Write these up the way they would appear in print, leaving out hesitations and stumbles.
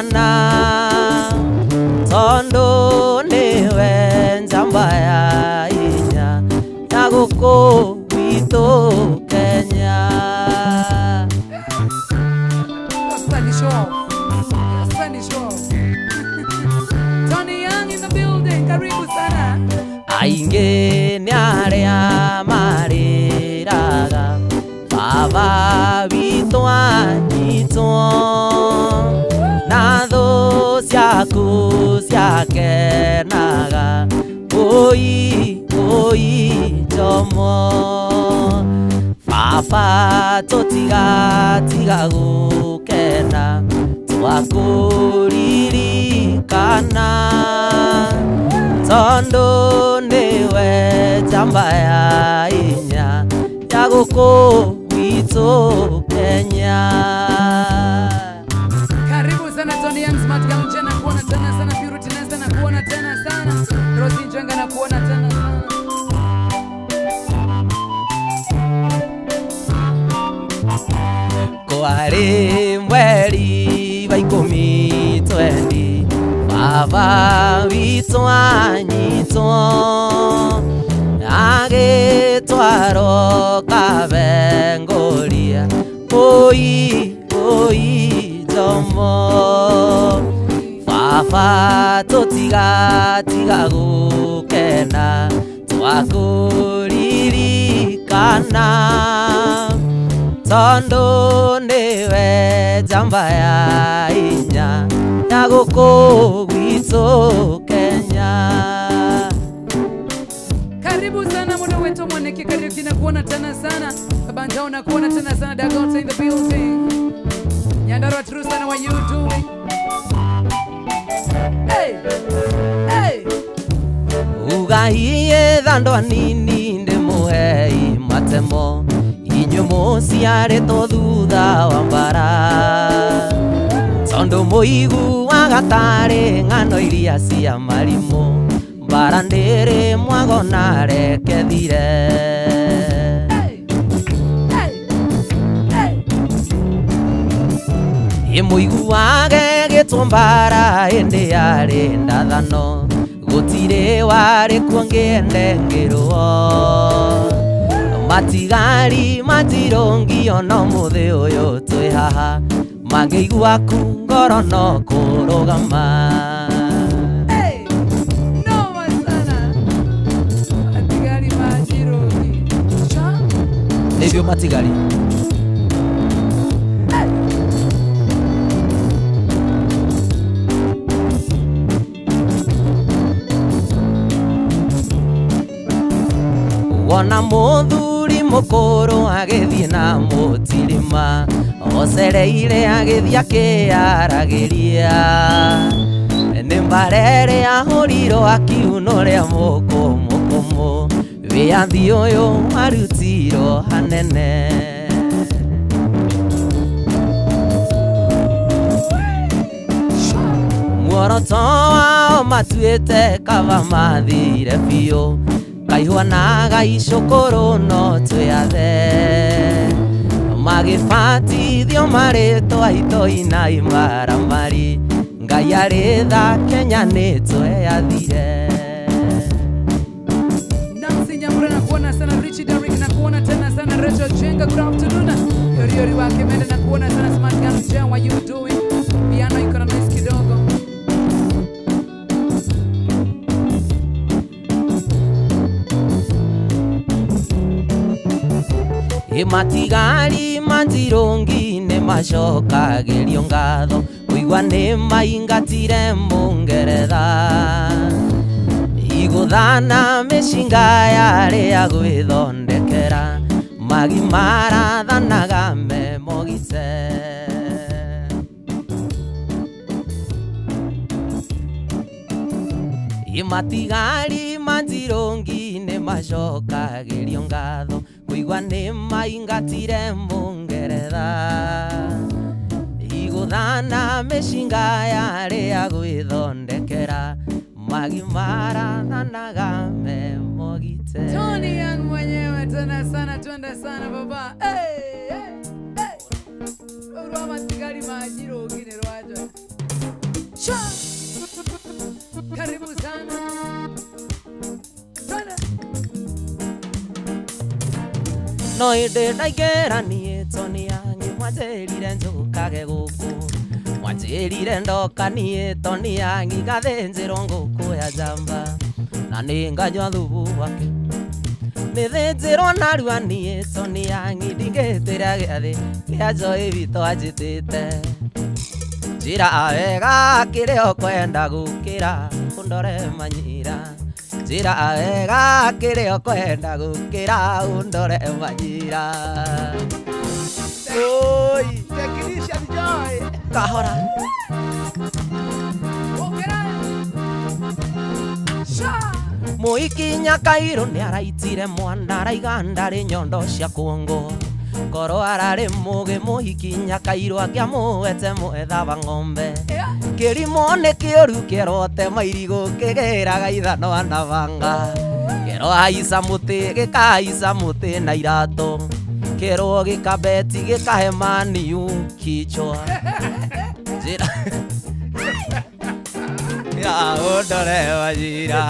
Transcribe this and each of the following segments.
Twakuririkana tondu niwe njamba ya inya ya guku gwitũ Kenya. Spanish off. Spanish off. Tony Young in the building. Karibu sana. Aingĩ nĩ arĩa marĩraga baba witũ anyitwo na thũ ciaku ciakenaga ũi ũi Jomo baba tũtigatiga gũkena twakũririkana tondu niwe njamba ya inya ya gũkũ gwitũ Kenya. Karibu sana Tony Young, Smart Girl Njena, kuona tena sana Purity Nesta na kuona tena sana Rosie Njenga na kuona tena sana. Kwarĩ mweri wa ikũmi twendi baba witũ anyitwo agĩtwarwo Kabengoria ũi ũi Jomo baba tũtigatiga gũkena twakũririkana tondu niwe njamba ya inya ya gũkũ gwitũ Kenya. Karibu sana muda wetu mwaneke Kariuki na kuona tena sana. Baba Njao na kuona tena sana. Dagota in the building. Nyandarua true sana, what you doing? Hey! Hey! Ugaiye thandũ nini ndĩmũhei matemo inyuĩ mũciarĩtwo thutha wa mbara tondũ mũiguaga tarĩ ng'ano iria cia marimũ mbara ndĩrĩ mwago na reke thire. Hey! Hey! Hey! Ĩmũiguage gĩtwo mbara ĩndĩ yarĩ ndathano gũtirĩ warĩ kuo ngĩende ngĩrwo matigari matirũngio no mũthĩ ũyũ twĩ haha mangĩigua ku ngoro no kũrũgama. Hey! Noma sana. Matigari majirogi. Cha? Nĩguo matigari. Hey! Wona mũthuri mũkũrũ agĩthiĩ na mũtirima ocereire agĩthiĩ akĩaragĩria nĩ mbarere ahũrirwo akiuno rĩa mũkũmũkũmũ wĩyathi ũyũ warutirwo hanene. Muoroto wao matuĩte kaba mathire biũ kaihwanaga icũkũrũ no twĩathe magĩbatithio marĩtwa itoi na imaramari Ngai arĩ tha Kenya nĩ tweyathire. Nancy Nyambura na kuona sana Richie Derrick na kuona tena sana Rachel Jenga, good afternoon. Yori Yori wa Kimende na kuona sana Smart Girl Jen, what you doing? Piano iko na noise kidogo. Matigari manjirũngi nĩ macokagĩrio ngatho kũigua nĩ maingatire mũngeretha igũthana mĩcinga yarĩ ya gwĩthondekera magimarathanaga memogite. Matigari manjirũngi nĩ macokagĩrio ngatho kũigua nĩ maingatire mũngeretha igũthana mĩcinga yarĩ ya gwĩthondekera magimarathanaga memogite. Tony Young mwenyewe tena sana, twende sana baba. Hey, hey, hey. Urwa matigari manjirũngi nĩ rwanja. Sha. Karibu sana. Twende. No ĩndĩ ndaingĩra niĩ toniangi mwanjĩrire njũkage gũkũ mwanjĩrire ndoka niĩ toniangi ngathĩnjĩrwo ngũkũ ya njamba na nĩ nganyua thubu wake nĩthĩnjĩrwo narua niĩ toniangi ndingĩtĩra gĩathĩ kĩa Joy witũ anjĩtĩte njĩra wega kĩrĩa ũkwenda gũkĩra ũndore manyira njĩra wega kĩrĩa ũkwenda gũkĩra ũndore manyira oi Technician Joy. Kahora. Okera. Sha. Mũikinya kairũ nĩaraitire mwana araiga ndarĩ nyondo cia kuongo korwo ararĩ mũgĩ mũikinya kairũ akĩamũete mwethaba ng'ombe Yeah. kĩrimũ nĩ kĩũru kĩrote mairigũ kĩgĩraga ithanwa na banga kĩro haica mũtĩ gĩkahaica mũtĩ na iratũ kĩrwo gĩkabeti gĩkahe maniu kichwa njĩra njĩra ũndore manyira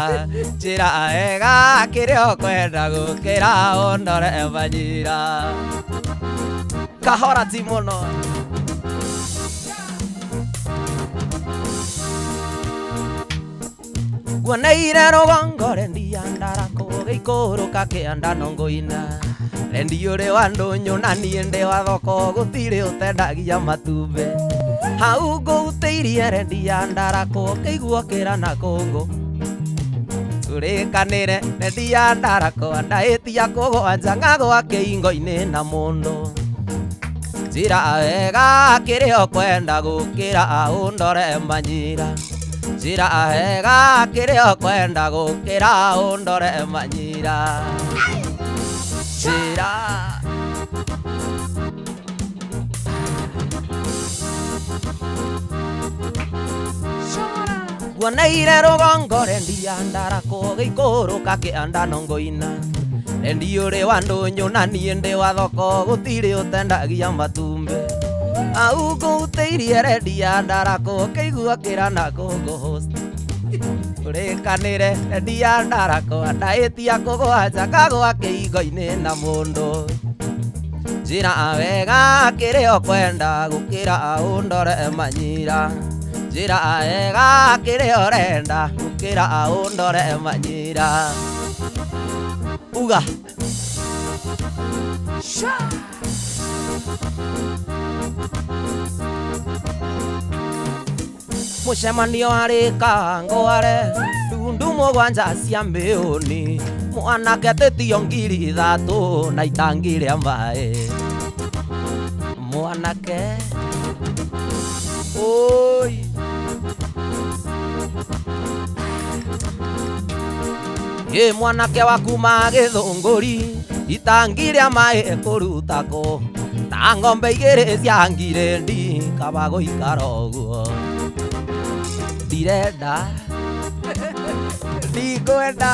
njĩra wega kĩrĩa ũkwenda gũkĩra ũndore manyira kahora ti mũno. Guoneire rũgongo rendia ndarako gĩikũrũka kĩanda no ngũina rendi ũrĩ wa ndũnyũ na niĩ ndĩ wa thoko gũtirĩ ũtendagia matumbĩ hau ngũutĩirie rendia ndarako kĩiguo kĩra na kũngũ tũrĩkanĩre rendia ndarako ndaĩtia kũgwanja ng'agwa kĩingo-inĩ na mũndũ njĩra wega kĩrĩa ũkwenda gũkĩra ũndore manyira njĩra wega kĩrĩa ũkwenda gũkĩra ũndore manyira njĩra. Shora. Guoneire rũgongo rendia ndarako gĩikũrũka kĩanda no ngũina rendi ũrĩ wa ndũnyũ na niĩ ndĩ wa thoko gũtirĩ ũtendagia matumbĩ au ngũutĩirie rendia ndarako kĩiguo kĩra na kũngũ host tũrĩkanĩre rendia ndarako ndaĩtia kũgwanja kagwa kĩingo-inĩ na mũndũ njĩra wega kĩrĩa ũkwenda gũkĩra ũndore manyira njĩra wega kĩrĩa ũrenda gũkĩra ũndore manyira uga. Sha. Mũcemanio arĩ kangware ndundu mũgwanja cia mĩũni mwanake tĩtio 3,000 na itangi rĩa maĩ mwanake oi ĩ mwanake wa kuma gĩthũngũri itangi rĩa maĩ ekũruta kũ ta ng'ombe igĩrĩ cia ngirĩndi kaba gũikara ũguo ndirenda ndikwenda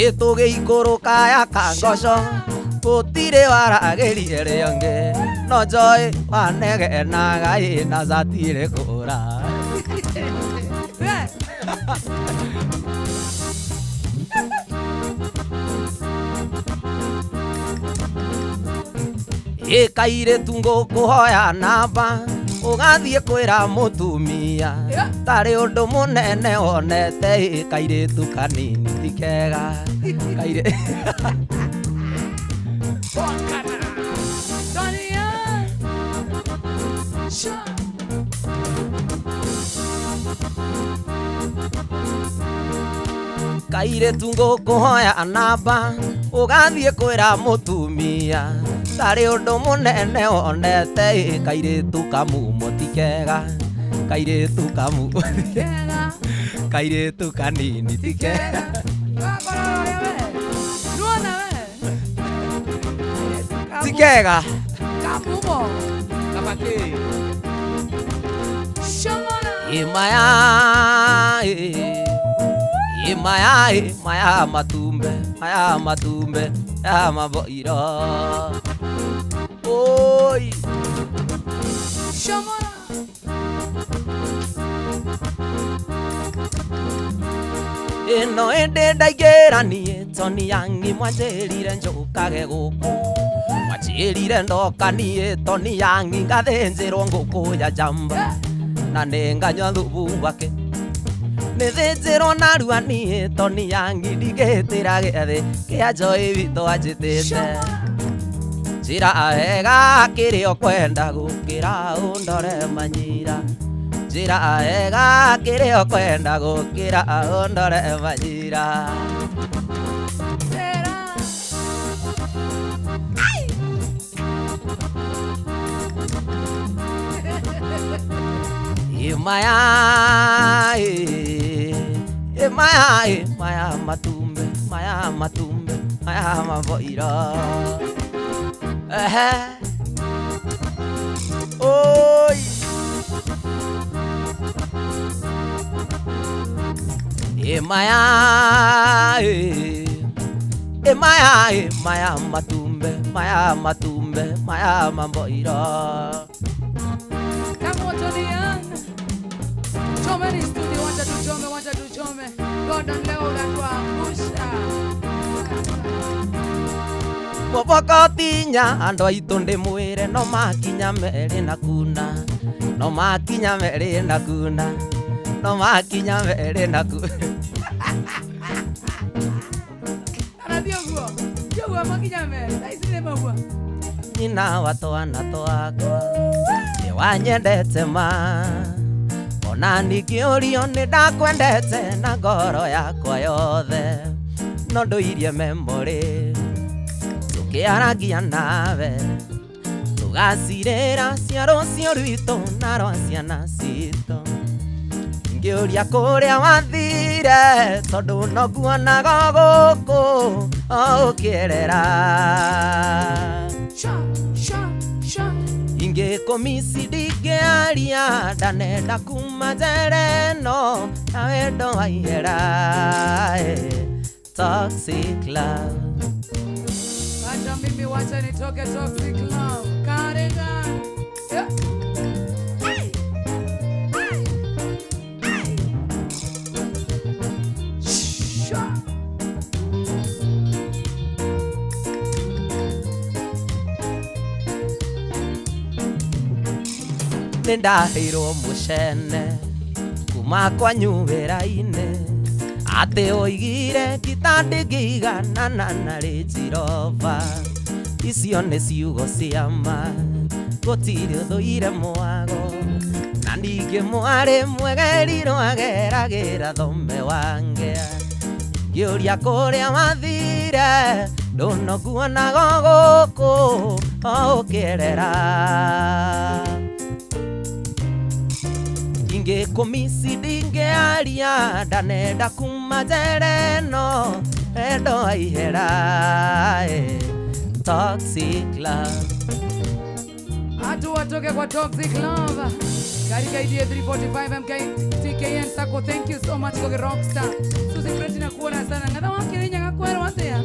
ĩtũgĩikũrũka ya kangoco gũtirĩ waragĩrie rĩongĩ no Joy wanegenaga ĩ na catirĩ kũra. Yeah. Ĩ kairĩtu ngũkũhoya namba ũgathiĩ kwĩra mũtumia Yeah. tarĩ ũndũ mũnene wonete ĩ kairĩtu kanini ti kega kairĩ Wakana. Tonia. Sha. Kairĩtu ngũkũhoya namba ũgathiĩ kwĩra mũtumia tarĩ ũndũ mũnene wonete ĩ kairĩtu kamumo ti kega kairĩtu kamumo Kega. kairĩtu kanini ti kega. Kega. Wakorora we. Nuona we. Ti kega. Kamumo. Kabake. Shora. Imaya imaya maya matumbe maya matumbe ya maboiro oi. Shomora. Ĩno ĩndĩ ndaingĩra niĩ Toni Yangi mwanjĩrire njũkage gũkũ mwanjĩrire ndoka niĩ Toni Yangi ngathĩnjĩrwo ngũkũ ya njamba na nĩnganyua thubu wake nĩthĩnjĩrwo narua niĩ Toni Yangi ndingĩtĩra gĩathĩ kĩa Joy witũ anjĩtĩte njĩra wega kĩrĩa ũkwenda gũkĩra ũndore manyira njĩra wega kĩrĩa ũkwenda gũkĩra ũndore manyira. Tera. Maya maya maya matumbe maya matumbe maya maboira ehe oi maya maya maya matumbe maya matumbe maya maboira. Kama Tony Young. Chomeni studio, wacha tuchome, wacha tuchome. Gordon leo unatuangusha. Mũbokotinya andũ aitũ ndĩmwĩre no makinya merĩ na kuna no makinya merĩ na kuna no makinya merĩ na kuna. Anathio guo. Thio guo makinya merĩ. Thaa ici nĩ maguo. Nyina wa twana twakwa nĩ wanyendete ma ona ningĩũrio nĩ ndakwendete na ngoro yakwa yothe no ndũirie memory tũkĩaragia nawe tũgacirĩra cia rũciũ rwitũ na rwa ciana citũ ngĩũria kũrĩa wathire tondũ no nguonaga gũkũ o ũkĩerera. Sha, sha, sha. Ingĩkũmici ndingĩaria ndanenda kuma njere no na wendo wa ihera toxic love. Wacha mimi, wacha nitoke toxic love. Karega. Yeah. Ai. Ai. Ai. Sha. Nĩ ndaheirwo mũcene kuma kwanyu wĩra-inĩ atĩ oigire ngita ndĩngĩiganana na Range Rover icio nĩ ciugo cia ma gũtirĩ ũthũire mwago na ningĩ mwarĩ mwegerirwo ageragĩra thome wa ngĩa ngĩũria kũrĩa wathire ndũnoguonaga gũkũ o ũkĩerera ingĩkũmici ndingĩaria ndanenda kuma njere no wendo wa ihera toxic love. Watu watoke kwa toxic love. Katika IDA 345 MK TKN Sacco, thank you so much kwa Rockstar. Suzy Preti na kuona sana. Ngatha wa Kenya ngakwera watea.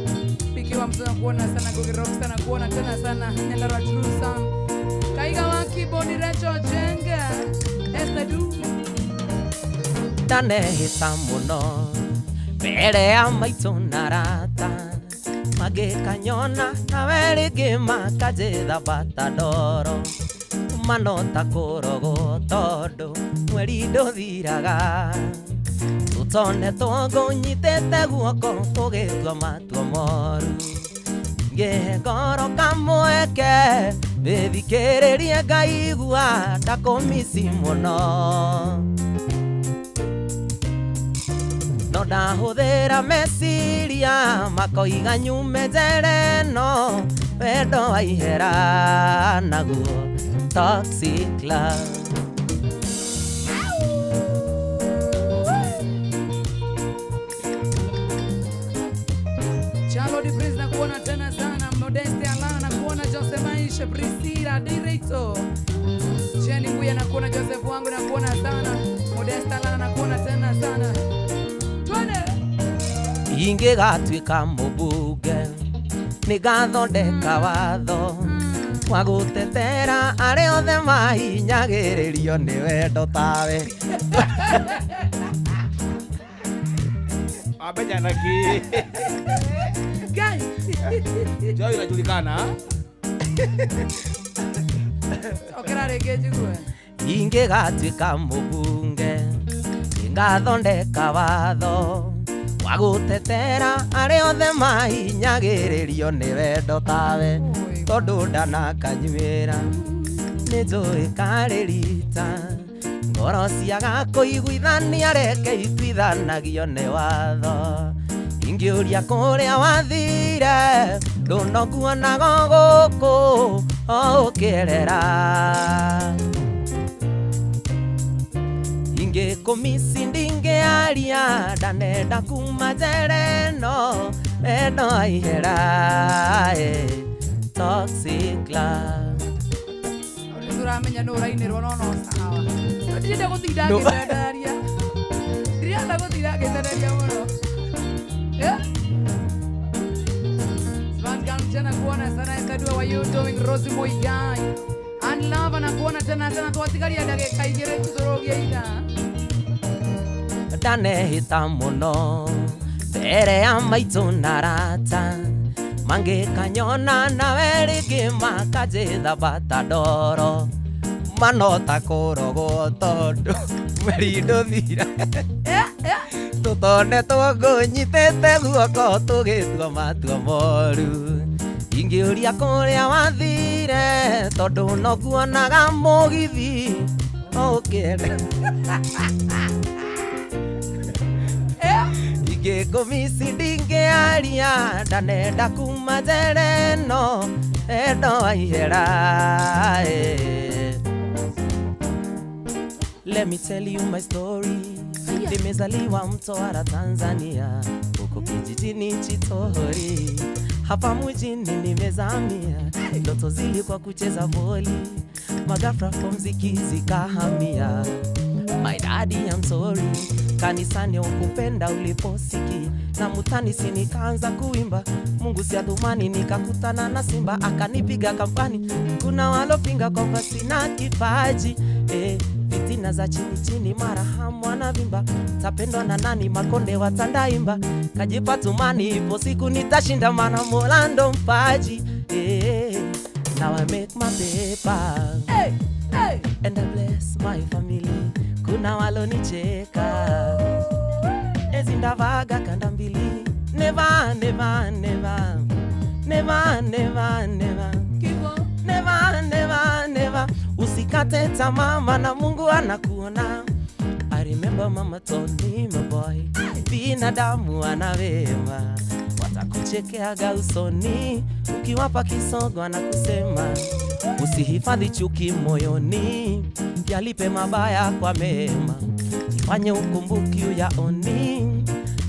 Pikiwa mzee na kuona sana Gogi Rockstar na kuona tena sana Nyandarua True Sound. Kaiga wa keyboard Rachel Jenga. Esther Du. Ndanehĩta mũno mbere ya maitũ na arata magĩkanyona nawe rĩngĩ makanjĩtha bata ndoro manota kũrogwo tondũ mweri ndũthiraga tũtone tũngũnyitĩte guoko tũgĩtua matua moru ngĩhe ngoro kamweke ndĩthikĩrĩrie ngaigua ndakũmici mũno no ndahũthĩra meciria makoiga nyume njere no wendo wa ihera naguo toxic love. Charlotte Prince na kuona tena sana, Modeste Alana na kuona Jose Maisha, Priscilla Direito, Jenny Mbuya na kuona Joseph wangu na kuona sana, Modeste Alana na kuona tena sana. Twende. Ingĩgatuĩka mũmbunge nĩngathondeka watho wa gũtetera arĩa othe Mahinyagĩrĩrio nĩ wendo tawe. Amenya na ki. Guy. Joy inajulikana. Cokera rĩngĩ njigue. Ingĩgatuĩka mũbunge nĩngathondeka watho wa gũtetera arĩa othe mahinyagĩrĩrio nĩ wendo tawe. Tondũ ndanakanyuĩra nĩ njũĩ karĩ rita ngoro ciaga kũiguithania reke ituithanagio nĩ watho. Ingĩũria kũrĩa wathire ndũnokuonaga gũkũ o ũkĩerera. Ingĩkũmici ndingĩaria ndanenda kuma njera ĩno eno aihera toxic love. Tũramenya nũ ũrainĩrwo no no sawa. Ndirenda gũtinda ngĩtenderia. Ndirenda gũtinda ngĩtenderia mũno. Smart girl mchana kuona sana Esther, what you doing? Rosie Muigai. And love na kuona tena sana twatigaria ndagĩka igĩrĩ tũtũrũgie ithaa. Ndanehĩta mũno mbere ya maitũ na arata mangĩkanyona nawe rĩngĩ makanjĩtha bata ndoro manota kũrogwo tondũ mweri ndũthira tũtonetwo ngũnyitĩte guoko tũgĩtua matua moru. Ingĩũria kũrĩa wathire tondũ no kuonaga mũgithi ũkĩenda. Ingĩkũmici ndingĩaria ndanenda kuma njera ĩno eno aihera. Let me tell you my story. Nimezaliwa Mtwara, Tanzania, huko kijijini Chitohori. Hapa mjini nimezamia, ndoto zilikuwa kucheza boli, magafra kwa mziki zikahamia. My daddy I'm sorry, kanisani ukupenda uliposikia, na mutani si nikaanza kuimba. Mungu si adhumani, nikakutana na simba akanipiga kampani. Kuna walopinga kwamba sina kipaji fitina za chini chini mara hamu wanavimba. Tapendwa na nani makonde watandaimba. Kajipa tumani ipo siku nitashinda maana Mola ndo mpaji. Now I make my paper. Hey, hey. And I bless my family. Kuna walonicheka ezindavaga kanda mbili. Never, never, never. Never, never, never. Never, never, never. Usikate tamaa maana Mungu anakuona. I remember mama told me my boy, binadamu ana wema, watakuchekeaga usoni ukiwapa kisogo anakusema. Usihifadhi chuki moyoni, yalipe mabaya kwa mema, jifanye ukumbuki uyaoni.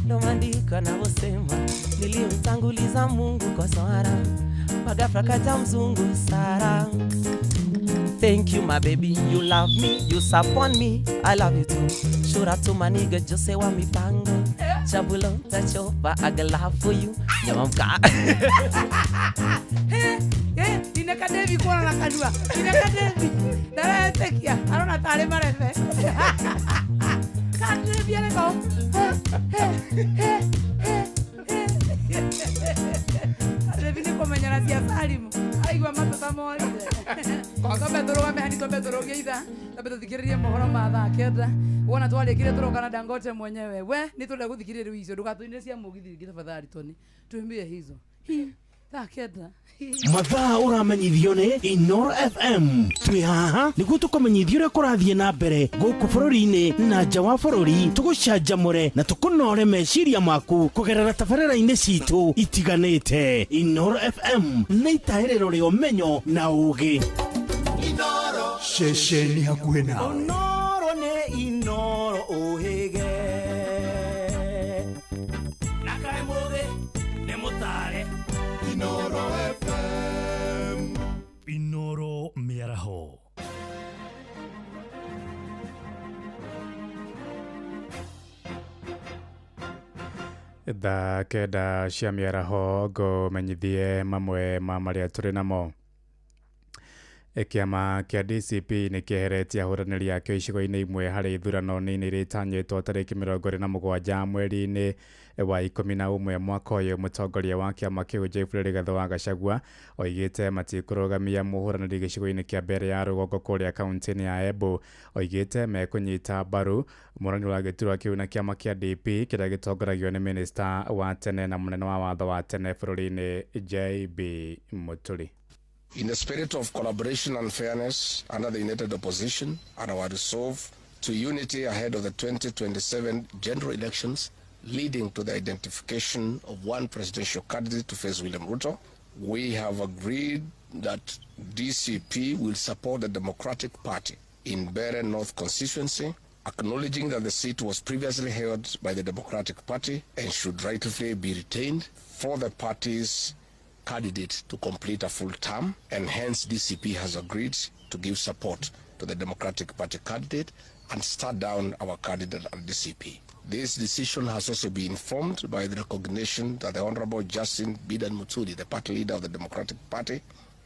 Ndo maandiko yanavyosema, nilimtanguliza Mungu kwa swara, magafra kaja mzungu Sara. Thank you my baby, you love me, you support me, I love you too. Shout out to my nigga Jose wa mipango, Chabulo tachopa, I got love for you. Nyamamka. Ineka Devi kuona na kadua. Ineka Devi. Ndaraetekia, arona tare marebe. Kadevi areko. Devi ni kũmenyera cia Salimu. Araigua matata morire. Twambe tũrũgame hani, twambe tũrũgie ithaa, twambe tũthikĩrĩrie mohoro ma thaa 9. Wona twarĩkire tũroka na Dangote mwenyewe. We nĩ tũrenda gũthikĩrĩria rĩu icio, ndũgatũinĩre cia mũgithi rĩngĩ tafadhali Tony. Tũimbie hizo. Hi, thaa 9. Mathaa ũramenyithio nĩ Inoro FM. Twĩ haha nĩguo tũkũmenyithie ũrĩa kũrathiĩ na mbere gũkũ bũrũri-inĩ na nja wa bũrũri, tũgũcanjamũre na tũkũnore meciria maku kũgerera tabarĩra-inĩ citũ itiganĩte. Inoro FM nĩ itahĩrĩro rĩa ũmenyo na ũũgĩ. Ceceni hakuhĩ nawe. Ũnoro nĩ Inoro ũhĩge. Na kaĩ mũthĩ nĩ mũtare. Inoro FM. Inoro mĩaraho. Thaa 9 cia mĩaraho ngũmenyithie mamwe ma marĩa tũrĩ namo. Kĩama kĩa DCP nĩ kĩeheretie ahũranĩri akĩo icigo-inĩ imwe harĩ ithurano nini iria itanyĩtwo tarĩki 27 mweri-inĩ wa 11 mwaka ũyũ. Mũtongoria wa kĩama kĩu Geoffrey Rigathĩ wa Gachagua oigĩte matikũrũgamia mũhũranĩri gĩcigo-inĩ kĩa mbere ya rũgongo kũrĩa kaunti-inĩ ya Embu. Oigĩte mekũnyita mbaru mũranĩri wa gĩturwa kĩu na kĩama kĩa DP kĩrĩa gĩtongoragio nĩ minista wa tene na mũnene wa watho wa tene bũrũri-inĩ JB Muturi. In the spirit of collaboration and fairness under the united opposition and our resolve to unity ahead of the 2027 general elections leading to the identification of one presidential candidate to face William Ruto, we have agreed that DCP will support the Democratic Party in Mbeere North constituency, acknowledging that the seat was previously held by the Democratic Party and should rightfully be retained for the party's candidate to complete a full term, and hence DCP has agreed to give support to the Democratic Party candidate and start down our candidate at DCP. This decision has also been informed by the recognition that the Honorable Justin Bidan Muturi, the party leader of the Democratic Party,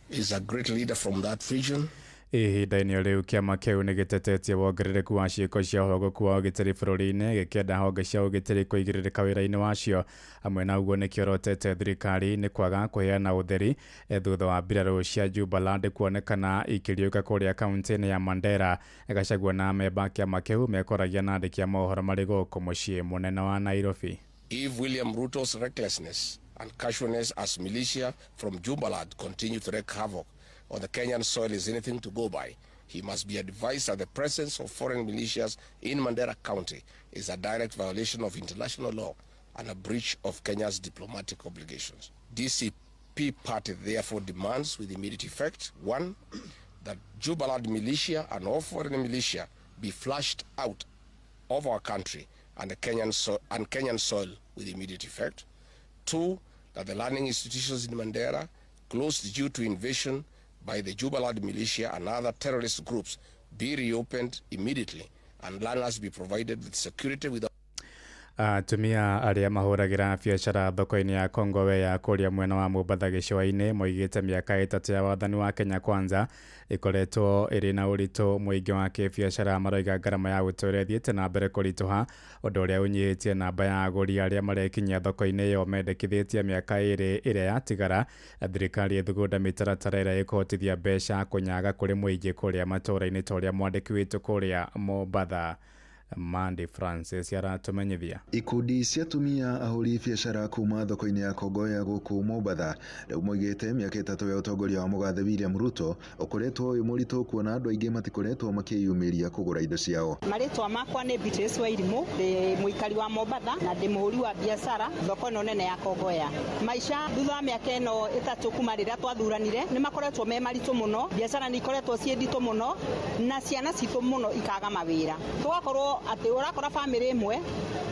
is a great leader from that region. Ihinda-inĩ rĩu kĩama kĩu nĩ gĩtetetie wongerereku wa ciĩko cia ũhogoku wa ũgitĩri bũrũri-inĩ, gĩkĩenda honge cia ũgitĩri kũigĩrĩrĩka wĩra-inĩ wacio. Hamwe na ũguo nĩkĩorotete thirikari nĩ kwaga kũheana ũtheri thutha wa mbirarũ cia Jubaland kuonekana ikĩriũka kũrĩa kaunti-inĩ ya Mandera. Gachagua na amemba a kĩama kĩu mekoragia na andĩki a mohoro marĩ gũkũ mũciĩ mũnene wa Nairobi. If William Ruto's recklessness and casualness as militia from Jubaland continue to wreak havoc on the Kenyan soil is anything to go by, he must be advised that the presence of foreign militias in Mandera County is a direct violation of international law and a breach of Kenya's diplomatic obligations. DCP party therefore demands with immediate effect, 1, that Jubaland militia and all foreign militia be flushed out of our country and the Kenyan soil with immediate effect. 2, that the learning institutions in Mandera closed due to invasion by the Jubaland militia and other terrorist groups be reopened immediately and learners be provided with security without. Atumia arĩa mahũragĩra biacara thoko-inĩ ya Kongowe ya kũrĩa mwena wa Mombatha gĩcũa-inĩ moigĩte mĩaka 3 ya wathani wa Kenya Kwanza ĩkoretwo ĩrĩ na ũritũ mũingĩ wa kĩbiacara. Maroiga ngarama ya ũtũũro ĩthiĩte na mbere kũritũha, ũndũ ũrĩa ũnyihĩtie namba ya agũri arĩa marekinyia thoko-inĩ ĩyo. Mendekithĩtie mĩaka 2 ĩrĩa yatigara thirikari ĩthugunda mĩtaratara ĩrĩa ĩkũhotithia mbeca kũnyaga kũrĩ mũingĩ kũrĩa matũũra-inĩ ta ũrĩa mwandĩki witũ kũrĩa Mombatha Mandy Francis aratumenyithia. Ikundi cia atumia ahũri biacara kuma thoko-inĩ ya Kongoya gũkũ Mombatha rĩu moigĩte mĩaka 3 ya ũtongoria wa mũgathe William Ruto ũkoretwo wĩ mũritũ kuona andũ aingĩ matikoretwo makĩyumĩria kũgũra indo ciao. Marĩtwa makwa nĩ Beatrice Wairimu, ndĩ mũikari wa Mombatha na ndĩ mũhũri wa biacara thoko ĩno nene ya Kongoya. Maica thutha wa mĩaka ĩno 3 kuma rĩrĩa twathuranire nĩ makoretwo me maritũ mũno, biacara nĩ ikoretwo ciĩ nditũ mũno na ciana citũ mũno ikaga mawĩra. Tũgakorwo atĩ ũrakora bamĩrĩ ĩmwe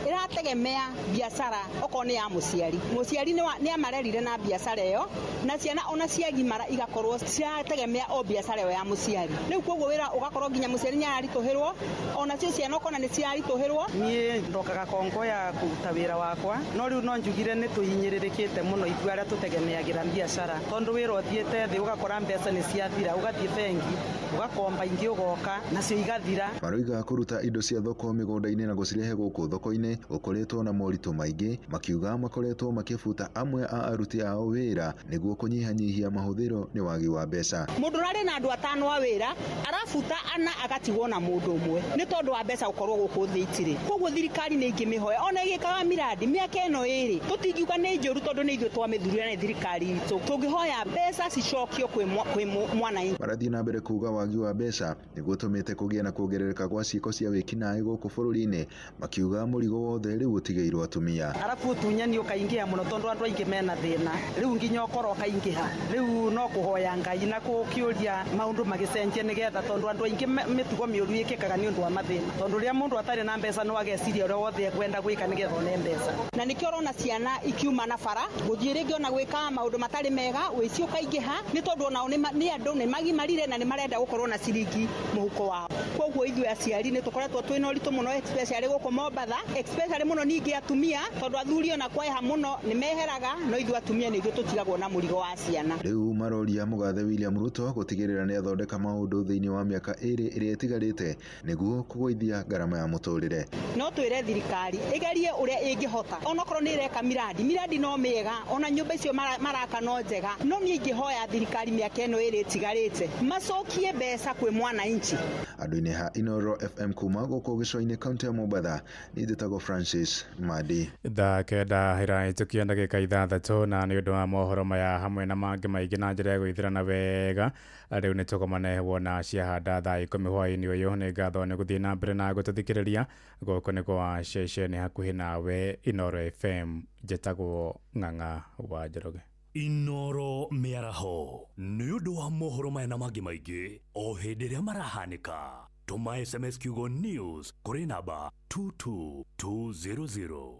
ĩrategemea biacara okorwo nĩ ya mũciari, mũciari nĩ amarerire na biacara ĩyo na ciana ona ciagimara igakorwo cirategemea o biacara ĩyo ya mũciari. Rĩu koguo wĩra ũgakorwo nginya mũciari nĩ araritũhĩrwo, ona cio ciana ũkona nĩ ciraritũhĩrwo. Niĩ ndokaga Kongoya kũruta wĩra wakwa, no rĩu no njugire nĩ tũhinyĩrĩrĩkĩte mũno ithuĩ arĩa tũtegemeagĩra biacara, tondũ wĩra ũthiĩte thĩ ũgakora mbeca nĩ ciathira, ũgathiĩ bengi ũgakomba ingĩ ũgoka nacio igathira. Maroiga kũruta indo cia thoko mĩgũnda-inĩ na gũcirehe gũkũ thoko-inĩ gũkoretwo na moritũ maingĩ, makiuga makoretwo makĩbuta amwe a aruti ao wĩra nĩguo kũnyihanyihia mahũthĩro nĩ wagi wa mbeca. Mũndũ ũrarĩ na andũ 5 a wĩra arabuta 4 agatigwo na mũndũ ũmwe nĩ tondũ wa mbeca gũkorwo gũkũ thĩ itirĩ. Koguo thirikari nĩ ingĩmĩhoya ona ĩgĩkaga miradi mĩaka ĩno 2 tũtingiuga nĩ njũru tondũ nĩ ithuĩ twamĩthurire nĩ thirikari itũ. Tũngĩhoya mbeca cicokio kwĩ mwananchi. Marathiĩ na mbere kuga wagi wa mbeca nĩguo ũtũmĩte kũgĩe na kuongerereka gwa ciĩko cia wĩkinaĩ gũkũ bũrũri-inĩ, makiuga mũrigo wothe rĩu ũtigĩirwo atumia. Arabu ũtunyani ũkaingĩha mũno tondũ andũ aingĩ mena thĩna, rĩu nginya ũkora ũkaingĩha. Rĩu no kũhoya Ngai na kũkĩũria maũndũ magĩcenjie nĩgetha, tondũ andũ aingĩ mĩtugo mĩũru ĩkĩkaga nĩ ũndũ wa mathĩna, tondũ rĩrĩa mũndũ atarĩ na mbeca no ageciria ũrĩa wothe ekwenda gwĩka nĩgetha one mbeca. Na nĩkĩo ũrona ciana ikiuma na bara gũthiĩ rĩngĩ ona gwĩka maũndũ matarĩ mega, ũici ũkaingĩha nĩ tondũ onao nĩ andũ nĩ magimarire na nĩ marenda gũkorwo na ciringi mũhuko wao. Koguo ithuĩ aciari nĩ tũkoretwo twĩna ũritũ mũno, especially gũkũ Mombatha, especially mũno ningĩ atumia, tondũ athuri ona kwaĩha mũno nĩ meheraga, no ithuĩ atumia nĩ ithuĩ tũtigagwo na mũrigo wa ciana. Rĩu maroria mũgathe William Ruto gũtigĩrĩra nĩ athondeka maũndũ thĩinĩ wa mĩaka 2 ĩrĩa ĩtigarĩte nĩguo kũgũithia ngarama ya mũtũrĩre. No twĩre thirikari ĩgerie ũrĩa ĩngĩhota, onokorwo nĩ ĩreka miradi no mĩega, ona nyũmba icio maraka no njega, no niĩ ingĩhoya thirikari mĩaka ĩno 2 ĩtigarĩte macokie mbeca kwĩ mwananchi. Andũ-inĩ ha Inoro FM kuma gũkũ gĩcũa-inĩ kaunti ya Mombatha, niĩ njĩtagwo Francis Madi. Thaa 9 ĩrahĩtũkia ndagĩka 6 na nĩ ũndũ wa mohoro maya hamwe na mangĩ maingĩ na njĩra ya gwĩthĩrana wega rĩu nĩ tũgomane wona ciahanda thaa 10 hwaĩ-inĩ ũyũ. Nĩ ngatho nĩ gũthiĩ na mbere na gũtũthikĩrĩria. Gũkũ nĩ kwa ceceni hakuhĩ nawe Inoro FM. Njĩtagwo Ng'ang'a wa Njoroge. Inoro mĩaraho nĩ ũndũ wa mohoro maya na mangĩ maingĩ o hĩndĩ ĩrĩa marahanĩka. Tũma SMS kiugo news kũrĩ namba 22200.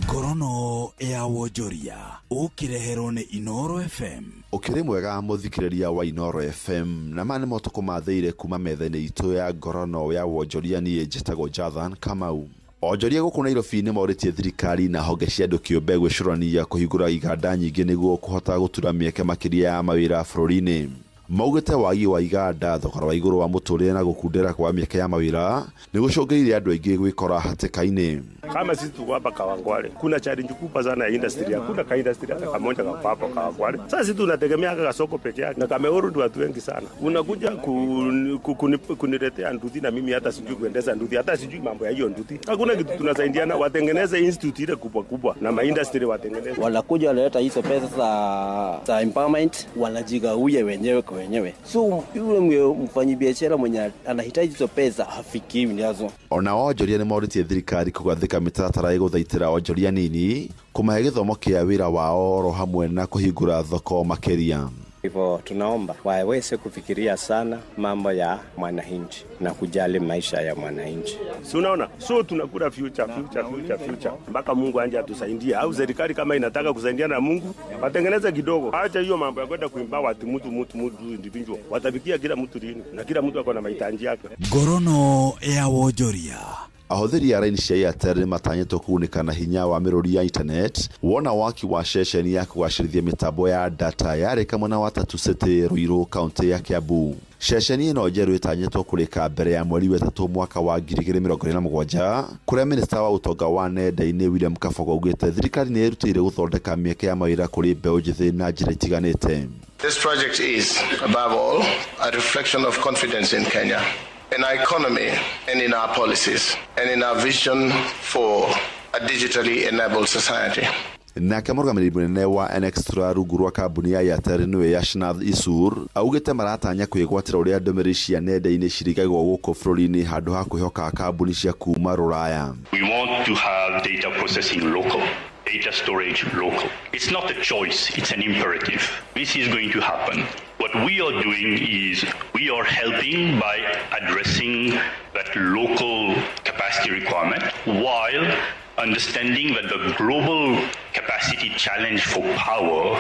Ngorono ya wonjoria ũkĩreherwo nĩ Inoro FM. Ũkĩrĩ mwega mũthikĩrĩria wa Inoro FM, na ma nĩ motoko mathĩire kuma metha-inĩ itũ ya ngorono ya wonjoria. Niĩ njĩtagwo Jathan Kamau. Onjoria gũkũ Nairobi nĩ morĩtie thirikari na honge cia andũ kĩũmbe gwĩcũrania kũhingũra iganda nyingĩ nĩguo kũhota gũtura mĩeke makĩria ya mawĩra bũrũri-inĩ. Maugĩte wagi wa iganda, thogora wa igũrũ wa mũtũrĩre na gũkundera kwa mĩeke ya mawĩra nĩ gũcũngĩrĩirie andũ aingĩ gwĩkora hatĩka-inĩ. Kama sisi tuko hapa Kawangware, kuna challenge kubwa sana ya industry. Hakuna ka industry hata kamoja kako hapa Kawangware. Sasa sisi tunategemea kaka soko peke yake na kameuru ndio watu wengi sana. Unakuja kuniletea nduthi na mimi hata sijui kuendesha nduthi, hata sijui mambo ya hiyo nduthi. Hakuna kitu tunasaidiana, watengeneze institute ile kubwa kubwa na ma industry watengeneze. Wanakuja wanaleta hizo pesa za empowerment, wanajigawia wenyewe kwa wenyewe. So yule mfanyibiashara mwenye anahitaji hizo pesa hafikiwi nazo. Ona onjoria nĩ morĩtie thirikari kũgathĩka mĩtaratara ĩgũthaitĩra onjoria nini, kũmahe gĩthomo kĩa wĩra wao oro hamwe na kũhingũra thoko makĩria. Hivyo tunaomba waweze kufikiria sana mambo ya mwananchi na kujali maisha ya mwananchi. Si unaona? So tunakula future mpaka Mungu anje atusaidie, au serikali kama inataka kusaidia na Mungu watengeneze kidogo. Acha hiyo mambo ya kwenda kuimba watu mtu individual. Watabikia kila mtu lini na kila mtu akona mahitaji yake. Ngorono ya wonjoria. Ahũthĩri a raini cia Airtel nĩ matanyĩtwo kũgunĩka na hinya wa mĩrũri ya internet wona waki wa ceceni ya kũgacĩrithia mĩtambo ya data yarĩka mwena wa Tatu City Ruiru kaunti ya Kiambu. Ceceni ĩno njerũ ĩtanyĩtwo kũrĩka mbere ya mweri wa 3 mwaka wa 2027 kũrĩa minista wa ũtonga wa nenda-inĩ William Kabogo augĩte thirikari nĩ ĩrutĩire gũthondeka mĩeke ya mawĩra kũrĩ mbeũ njĩthĩ na njĩra itiganĩte. This project is, above all, a reflection of confidence in Kenya, in our economy and in our policies and in our vision for a digitally enabled society. Nake mũrũgamĩrĩri mũnene wa Nxtra rungu rwa kambuni ya Airtel nĩwe Yashnath Isur augĩte maratanya kwĩgwatĩra ũrĩa ndũmĩrĩri cia nenda-inĩ cirigagwo gũkũ bũrũri-inĩ handũ ha kwĩhoka kambuni cia kuma Rũraya. We want to have data processing local, data storage local. It's not a choice, it's an imperative. This is going to happen. What we are doing is we are helping by addressing that local capacity requirement while understanding that the global capacity challenge for power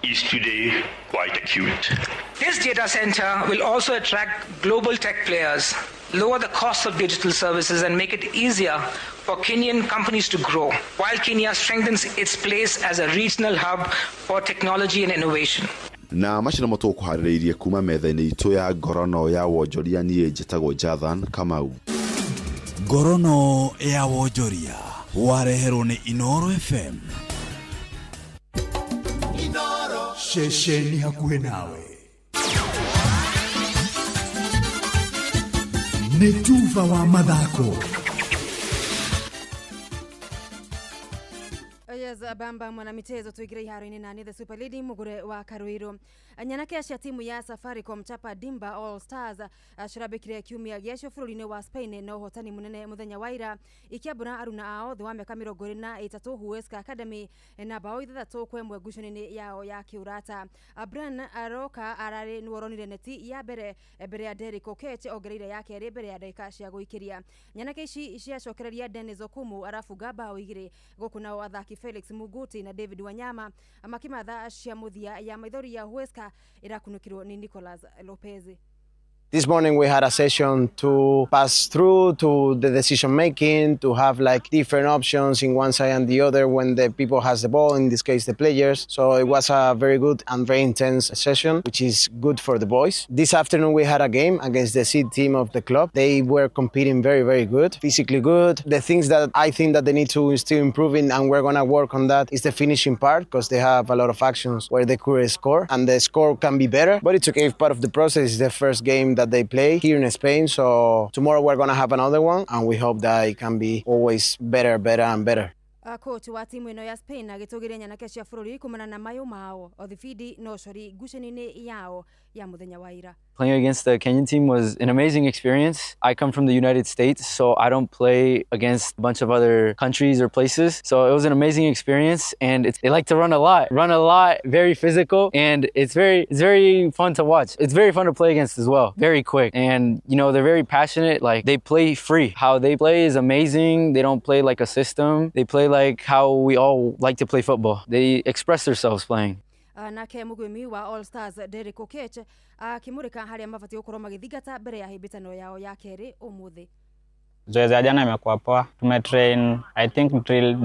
is today quite acute. This data center will also attract global tech players, lower the cost of digital services and make it easier for Kenyan companies to grow, while Kenya strengthens its place as a regional hub for technology and innovation. Na macio nĩmo tũkũharĩrĩirie kuma metha-inĩ itũ ya ngorono ya wonjoria. Niĩ njĩtagwo Jathan Kamau. Ngorono ya wonjoria wareherwo nĩ Inoro FM. Inoro ceceni hakuhĩ nawe nĩ tuba wa mathako. Yes, bamba mwanamichezo tuigire iharo-inĩ nani the super lady mugure wa karuiru. Nyanake cia timu ya Safaricom Chapa Dimba All Stars cirambĩkire kiumia gĩacio bũrũri-inĩ wa Spain na ũhotani mũnene mũthenya wa ira, ikĩambũra aruna ao thĩ wa mĩaka 23 Huesca Academy na bao 6-1 ngucanio-inĩ yao ya kĩũrata. Brian Aroka ararĩ nĩwe ũronire neti ya mbere mbere ya Derrick Okech ongereire ya kerĩ mbere ya ndagĩka cia gũikĩria. Nyanake ici ciacokereria Dennis Okumu arafunga bao 2, gũkũ nao athaki Felix Muguti na David Wanyama makimatha cia mũthia ya maithori ya Huesca irakunũkirwo nĩ Nicolas Lopez. This morning we had a session to pass through to the decision making, to have like different options in one side and the other when the people has the ball, in this case the players. So it was a very good and very intense session, which is good for the boys. This afternoon we had a game against the C team of the club. They were competing very, very good, physically good. The things that I think that they need to still improve in, and we're gonna work on that, is the finishing part, because they have a lot of actions where they could score, and the score can be better. But it's okay, if part of the process is the first game that they play here in Spain. So tomorrow we're gonna have another one, and we hope that it can be always better, better and better. Coach wa timu ĩno ya Spain agĩtũgĩria nyanake cia bũrũri kumana na mayũ mao othibindi no cori ngucanio-inĩ yao ya mũthenya wa ira. Playing against the Kenyan team was an amazing experience. I come from the United States, so I don't play against a bunch of other countries or places. So it was an amazing experience, and they like to run a lot, very physical, and it's very fun to watch. It's very fun to play against as well. Very quick, and you know, they're very passionate. Like, they play free. How they play is amazing. They don't play like a system. They play like how we all like to play football. They express themselves playing. Nake mũgwĩmi wa All Stars Derrick Okech akĩmũrĩka harĩa mabatiĩ gũkorwo magĩthingata mbere ya hĩmbĩtano yao ya kerĩ ũmũthĩ. Zoezi ya jana imekuwa poa. Tumetrain I think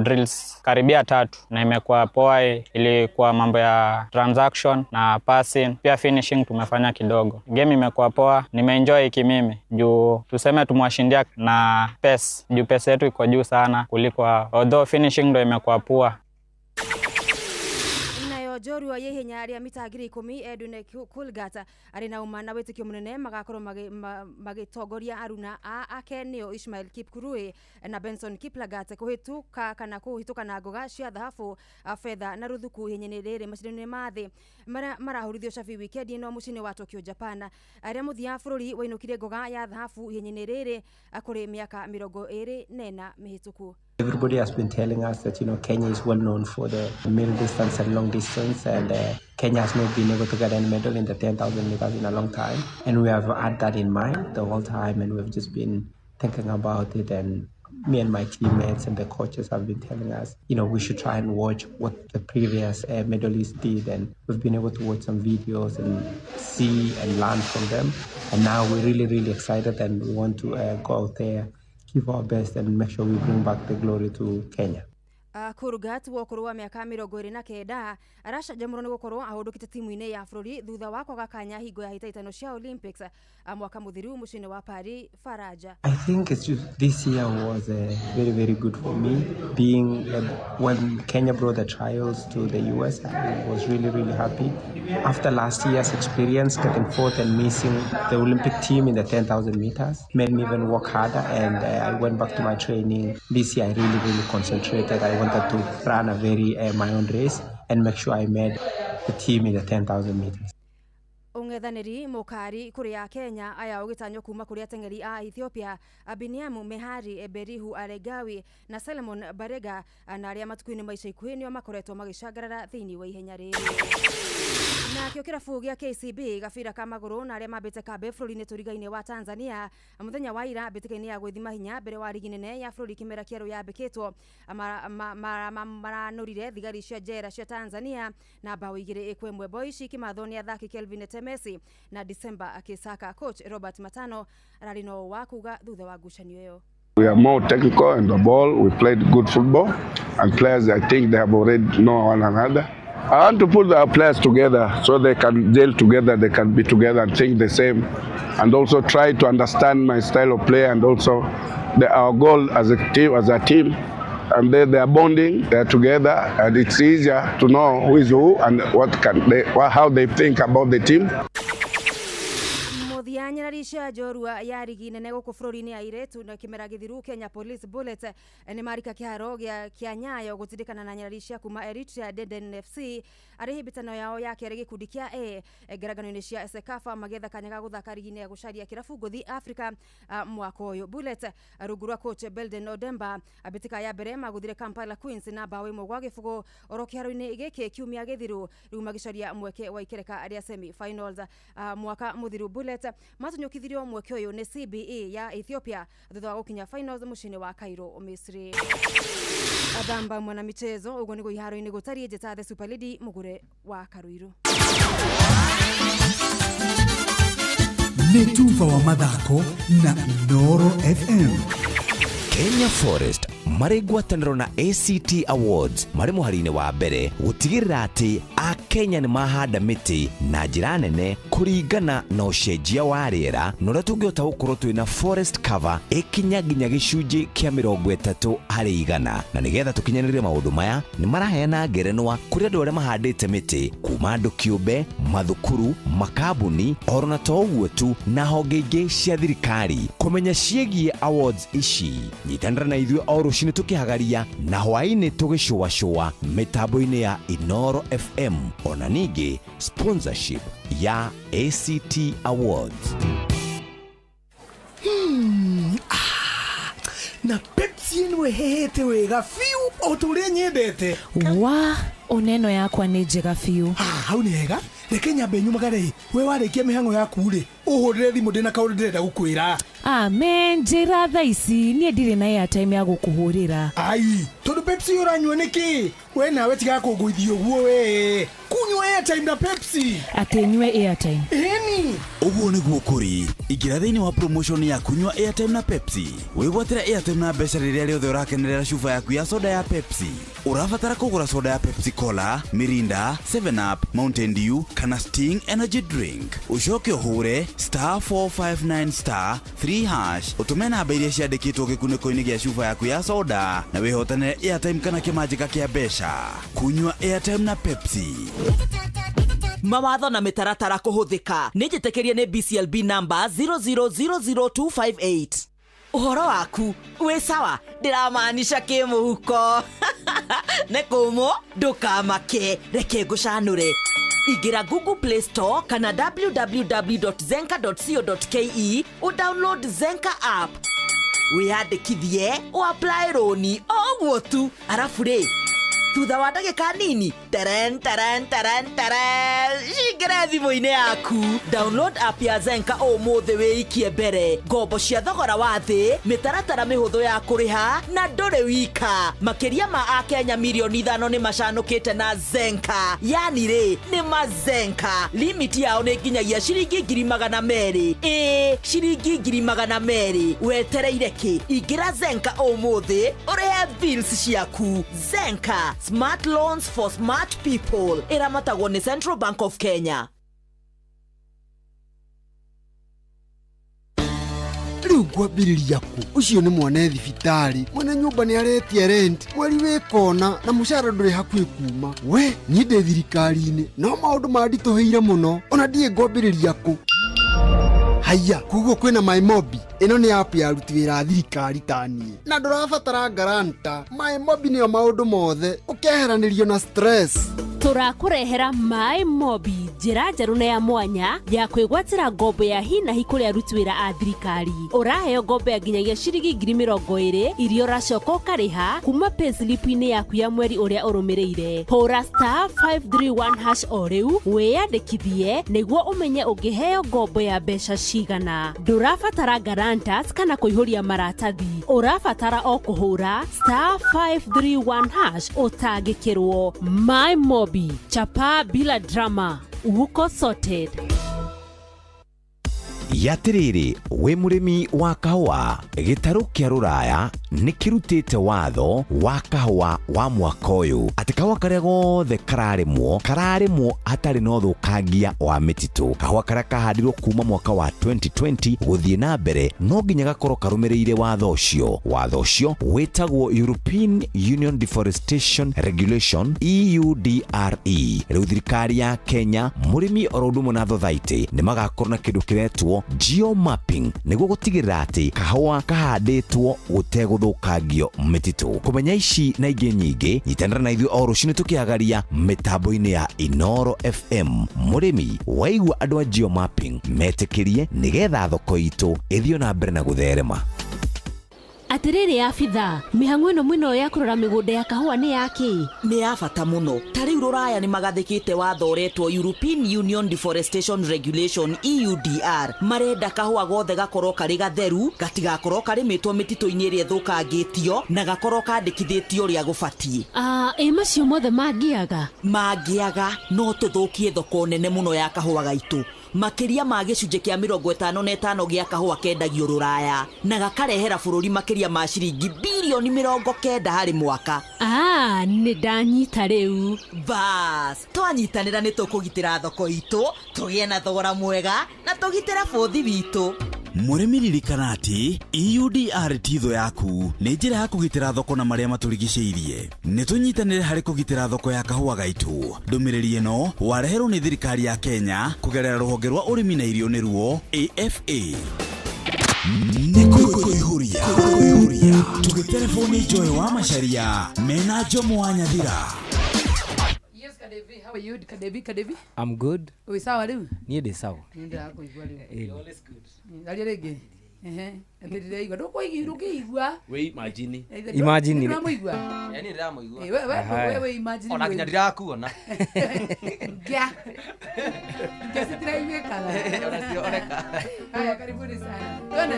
drills karibia 3 na imekuwa poa. Ilikuwa mambo ya transaction na passing, pia finishing tumefanya kidogo. Game imekuwa poa, nimeenjoy kimimi juu tuseme tumewashindia na pace, juu pace yetu iko juu sana kuliko, although finishing ndo imekuwa poa. Njorua ya ihenya rĩa mita 10,000 Edwin Kulgat arĩ na ũma na wĩtĩkio mũnene magakorwo magĩtongoria aruna ake nĩo Ishmael Kipkurui na Benson Kiplagat kũhĩtũka kana kũhĩtũka na ngoga cia thahabu, betha na rũthuku ihenya-inĩ rĩrĩ macindano-inĩ ma thĩ marĩa marahũrithio cabi wikendi ĩno mũciĩ-inĩ wa Tokyo, Japan. Arĩa mũthia bũrũri wainũkire ngoga ya thahabu ihenya-inĩ rĩrĩ kũrĩ mĩaka 24 mĩhĩtũku. Everybody has been telling us that, you know, Kenya is well known for the middle distance and long distance, and Kenya has not been able to get any medal in the 10,000 meters in a long time. And we have had that in mind the whole time, and we've just been thinking about it. And me and my teammates and the coaches have been telling us, you know, we should try and watch what the previous medalists did, and we've been able to watch some videos and see and learn from them. And now we're really, really excited, and we want to go out there, give our best, and make sure we bring back the glory to Kenya. Kurgat wa ũkũrũ wa mĩaka 29 aracanjamũrwo nĩ gũkorwo ahũndũkĩte timu-inĩ ya bũrũri thutha wa kwaga kanya hingo ya hĩtahĩtano cia Olympics mwaka mũthiru mũciĩ-inĩ wa Paris, Faraja. I think it's just this year was very, very good for me. Being when Kenya brought the trials to the US, I was really, really happy. After last year's experience, getting fourth and missing the Olympic team in the 10,000 meters made me even work harder, and I went back to my training. This year I really, really concentrated. I wanted to run a very my own race and make sure I made the team in the 10,000 meters. Ũng'ethanĩri mũkari kũrĩ a Kenya aya ũgĩtanywo kuma kũrĩ ateng'eri a Ethiopia Biniam Mehari, Berihu Aregawi na Solomon Barega, na arĩa matukũ-inĩ ma ica ikuhĩ nĩo makoretwo magĩcangarara thĩinĩ wa ihenya rĩrĩ. Nakĩo kĩrabu gĩa KCB gabira ka magũrũ na arĩa mambĩte kambĩ bũrũri-inĩ tũriga-inĩ wa Tanzania mũthenya wa ira mbĩtĩka-inĩ ya gwĩthima hinya mbere wa rigi nene ya bũrũri kĩmera kĩerũ yambĩkĩtwo maranũrire thigari cia njera cia Tanzania na bao 2-1. Boys ikimathwo nĩ athaki Kelvin Temesi na December akisaka. Coach Robert Matano ararĩ no wa kuga thutha wa ngucanio ĩyo. We are more technical in the ball. We played good football, and players, I think they have already know one another. I want to put our players together so they can gel together, they can be together and think the same, and also try to understand my style of play and also our goal as a team. And they are bonding, they are together, and it's easier to know who is who and what can they, how they think about the team. Mũthia Ya nyarari cia njorua ya rigi nene gũkũ bũrũri-inĩ ya airĩtu na kĩmera gĩthiru, Kenya Police Bullet nĩ marika kĩharo gĩa kĩa Nyayo gũtindĩkana na nyarari cia kuma Eritrea Deden FC arĩ hĩmbĩtano yao ya kerĩ gĩkundi kĩa A ngerangano-inĩ cia CECAFA, magĩetha kanya ga gũthaka rigi-inĩ ya gũcaria kĩrabu ngũthi Africa mwaka ũyũ. Bullet rungu rwa coach Belden Odemba mbĩtĩka ya mbere magũthire Kampala Queens na bao 1-0 oro kĩharo-inĩ gĩkĩ kiumia gĩthiru, rĩu magĩcaria mweke wa ikereka rĩa semi finals. Mwaka mũthiru Bullet matunyũkithirio mweke ũyũ nĩ CBE ya Ethiopia thutha wa gũkinya finals mũciĩ-inĩ wa Cairo, Misri. Athamba mwana michezo, ũguo nĩguo iharo-inĩ gũtariĩ. Njĩta the Super Lady Mũgũre wa Karuiru. Nĩ tuba wa mathako na Inooro FM. Kenya Forest marĩ ngwatanĩro na ACT Awards marĩ mũhari-inĩ wa mbere gũtigĩrĩra atĩ Akenya nĩ mahanda mĩtĩ na njĩra nene kũringana na ũcenjia wa rĩera, na ũrĩa tũngĩhota gũkorwo twĩna forest cover ĩkinya nginya gĩcunjĩ kĩa 30%. Na nĩgetha tũkinyanĩrie maũndũ maya, nĩ maraheana ngerenwa kũrĩ andũ arĩa mahandĩte mĩtĩ, kuma andũ kĩũmbe, mathukuru, makambuni, oro na to ũguo tu, na honge ingĩ cia thirikari. Kũmenya ciĩgiĩ awards ici, nyitanĩra na ithuĩ o rũcinĩ tũkĩhagaria na hwaĩ-inĩ tũgĩcũacũa mĩtambo-inĩ ya Inooro FM. Ona ningĩ sponsorship ya ACT Awards. Ah, na Pepsi ĩno ĩhehete wega biũ o ta ũrĩa nyendete. Wa oneno yakwa nĩ njega biũ. Ah, hau nĩ hega. Reke nyambe nyumagare. We warĩkia mĩhang'o yaku rĩ, ũhũrĩre thimũ, ndĩna kaũndũ ndĩrenda gũkwĩra. Amen, njĩra thaa ici, niĩ ndirĩ na airtime ya gũkũhũrĩra. Ai, tondũ Pepsi ũranyua nĩkĩ? We nawe tiga kũngũithia ũguo, we kunyua airtime na Pepsi. Atĩ nyue airtime? Ĩni. Ũguo nĩguo kũrĩ. Ingĩra thĩinĩ wa promotion ya kunyua airtime na Pepsi, wĩgwatĩre airtime na mbeca rĩrĩa rĩothe ũrakenerera cuba yaku ya soda ya Pepsi. Ũrabatara kũgũra soda ya Pepsi Cola, Mirinda, 7 Up, Mountain Dew kana Sting Energy Drink, ũcoke ũhũre *459*3# ũtũme namba iria ciandĩkĩtwo gĩkunĩko-inĩ gĩa cuba yaku ya soda na wĩhotanĩre airtime kana kĩmanjĩka kĩa mbeca. Kunyua airtime na Pepsi. Mawatho na mĩtaratara kũhũthĩka. Nĩ njĩtĩkĩrie nĩ BCLB number 0000258. Ũhoro waku wĩ sawa? Ndĩramaanisha kĩmũhuko nĩ kũmũ. Ndũkamake, reke ngũcanũre. Ingĩra Google Play Store kana www.zenka.co.ke, ũdownload Zenka app, wĩyandĩkithie, ũapply rũni o ũguo tu. Arabu rĩ, thutha wa ndagĩka nini, teren teren teren teren, cingĩre thimũ-inĩ yaku. Download app ya Zenka ũmũthĩ, wĩikie mbere ngombo cia thogora wa thĩ, mĩtaratara mĩhũthũ ya kũrĩha, na ndũrĩ wika. Makĩria ma Akenya mirioni 5 nĩ macanũkĩte na Zenka. Yani rĩ, nĩ mazenka. Limit yao nĩ nginyagia ciringi 200,000. Ĩĩ, ciringi 200,000. Wetereire kĩ? Ingĩra Zenka ũmũthĩ ũrĩhe bills ciaku. Zenka, smart loans for smart people. Ĩramatagwo nĩ Central Bank of Kenya. Rĩu ngwambĩrĩria kũ? Ũcio nĩ mwana e thibitarĩ, mwene nyũmba nĩ aretia rent mweri wĩ kona, na mũcara ndũrĩ hakuhĩ kuma. We niĩ ndĩ thirikari-inĩ, no maũndũ manditũhĩire mũno, ona ndiĩ ngwambĩrĩria kũ. Haiya, koguo kwĩna MyMobi. Ĩno nĩ app ya aruti wĩra a thirikari ta niĩ, na ndũrabatara guarantor. MyMobi nĩyo maũndũ mothe, ũkeheranĩrio na stress. Tũrakũrehera Maĩ Mobi, njĩra njerũ na ya mwanya ya kwĩgwatĩra ngombo ya hi na hi kũrĩ aruti wĩra a thirikari. Ũraheo ngombo ya nginyagia ciringi 20,000 iria ũracoka ũkarĩha kuma payslip-inĩ yaku ya mweri ũrĩa ũrũmĩrĩire. Hũra *531# o rĩu wĩyandĩkithie nĩguo ũmenye ũngĩheo ngombo ya mbeca cigana. Ndũrabatara guarantors kana kũihũria maratathi, ũrabatara o kũhũra *531# ũtangĩkĩrwo. My Mobi, chapa bila drama, uko sorted. Yatĩrĩrĩ, wĩ mũrĩmi wa kahũa, gĩtarũ kĩa rũraya nĩ kĩrutĩte watho wa kahũa wa mwaka ũyũ atĩ kahũa karĩa gothe kararĩmwo, kararĩmwo hatarĩ na ũthũkangia wa mĩtitũ. Kahũa karĩa kahandirwo kuma mwaka wa 2020 gũthiĩ na mbere no nginya gakorwo karũmĩrĩire watho ũcio. Watho ũcio wĩtagwo European Union Deforestation Regulation, EUDRE. Rĩu thirikari ya Kenya, mũrĩmi oro ũndũ ũmwe na thothaitĩ nĩ magakorwo na kĩndũ kĩretwo Geomapping nĩguo gũtigĩrĩra atĩ kahũa kahandĩtwo gũtegũthũkangio mĩtitũ. Kũmenya ici na ingĩ nyingĩ, nyitanĩra na ithuĩ o rũcinĩ tũkĩagaria mĩtambo-inĩ ya Inoro FM. Mũrĩmi waigua andũ a geomapping metĩkĩrie nĩgetha thoko itũ ĩthiĩ na mbere na gũtherema. Atĩrĩrĩ abitha, mĩhang'o ĩno mwĩnayo ya kũrora mĩgũnda ya kahũa nĩ yakĩ? Nĩ ya bata mũno. Ta rĩu rũraya nĩ magathĩkĩte watho ũretwo European Union Deforestation Regulation, EUDR. Marenda kahũa gothe gakorwo karĩ gatheru, gatigakorwo karĩmĩtwo mĩtitũ-inĩ ĩrĩa ĩthũkangĩtio, na gakorwo kandĩkithĩtio ũrĩa gũbatiĩ. Ah, ĩ macio mothe mangĩaga? Mangĩaga no tũthũkie thoko nene mũno ya kahũa gaitũ. Makĩria ma gĩcunjĩ kĩa 55 gĩa kahũa kendagio rũraya, na gakarehera bũrũri makĩria ma ciringi birioni 90 harĩ mwaka. Ah, nĩ ndanyita rĩu. Bas, twanyitanĩra nĩ tũkũgitĩra thoko itũ, tũgĩe na thogora mwega, na tũgitĩre bũthi witũ. Mũrĩmi ririkana atĩ EUDR ti thũ yaku, nĩ njĩra ya kũgitĩra thoko na marĩa matũrigicĩirie. Nĩ tũnyitanĩre harĩ kũgitĩra thoko ya kahũa gaitũ. Ndũmĩrĩri ĩno wareherwo nĩ thirikari ya Kenya kũgerera rũhonge rwa ũrĩmi na irio nĩruo AFA. Nĩ kũihũria kũihũria tũgĩterebwo nĩ Joy wa Macharia mena Njomo wa Nyathira. Yes, Kadevi, how are you? Kadevi, Kadevi. I'm good. Wĩ sawa rĩu? Niĩ ndĩ sawa. Nĩ ndĩrakũigua rĩu. Ĩni. Aria rĩngĩ. Ehe. Atĩ ndĩraigua. Ndũkũigua, ndũkĩigua. We imagine. Imagine. Ndũramũigua? Yaani ndĩramũigua. Eh, we we imagine. Ona nginya ndirakuona. Ngĩa. Ngĩa citiraiguĩkaga. Ona citioneka. Haya, karibuni sana. Twende.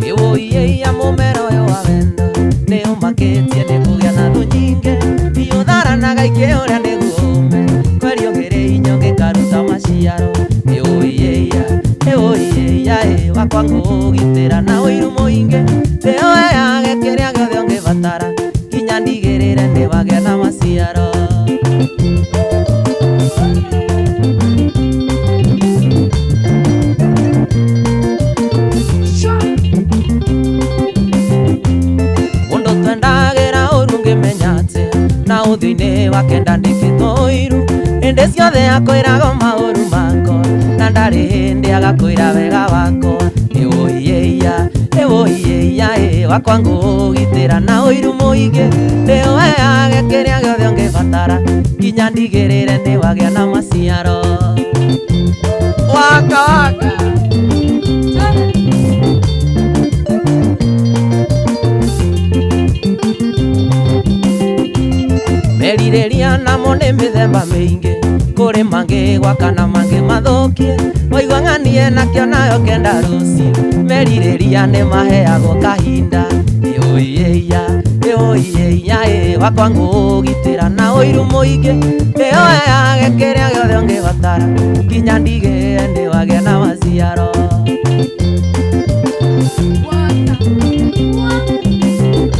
Ĩwũiyeia mũmera ũyũ wa wendo nĩ ũmakĩtie nĩ kũgĩa na thũ nyingĩ iũtharanaga ikĩũria nĩguo ũme kwerio ngĩrĩ inyo ngĩkaruta maciaro. Ĩwũiyeia ĩwũiyeia ĩ wakwa ngũgitĩra na ũiru mũingĩ ndĩũheage kĩrĩa gĩothe ũngĩbatara nginya ndigĩrĩre nĩ wagĩa na maciaro. Mũndũ twendagĩra ũru ngĩmenya atĩ na ũthiũ-inĩ wake ndandĩkĩtwo ũiru hĩndĩ ciothe akwĩrago maũru makwa na ndarĩ hĩndĩ agakwĩra wega wakwa. Ĩwũiyeia ĩwũiyeia ĩ wakwa ngũgitĩra na ũiru mũingĩ ndĩũheage kĩrĩa gĩothe ũngĩbatara nginya ndigĩrĩre nĩ wagĩa na maciaro. Waka waka. Merirĩria namo nĩ mĩthemba mĩingĩ kũrĩ mangĩ gwaka na mangĩ mathũkie waigua ng'anie nakĩo nayo kenda rũciũ merirĩria nĩ maheagwo kahinda. Ĩũiyeia ĩũiyeia ĩ wakwa ngũgitĩra na ũiru mũingĩ ndĩũheage kĩrĩa gĩothe ũngĩbatara nginya ndigĩrĩre nĩ wagĩa na maciaro.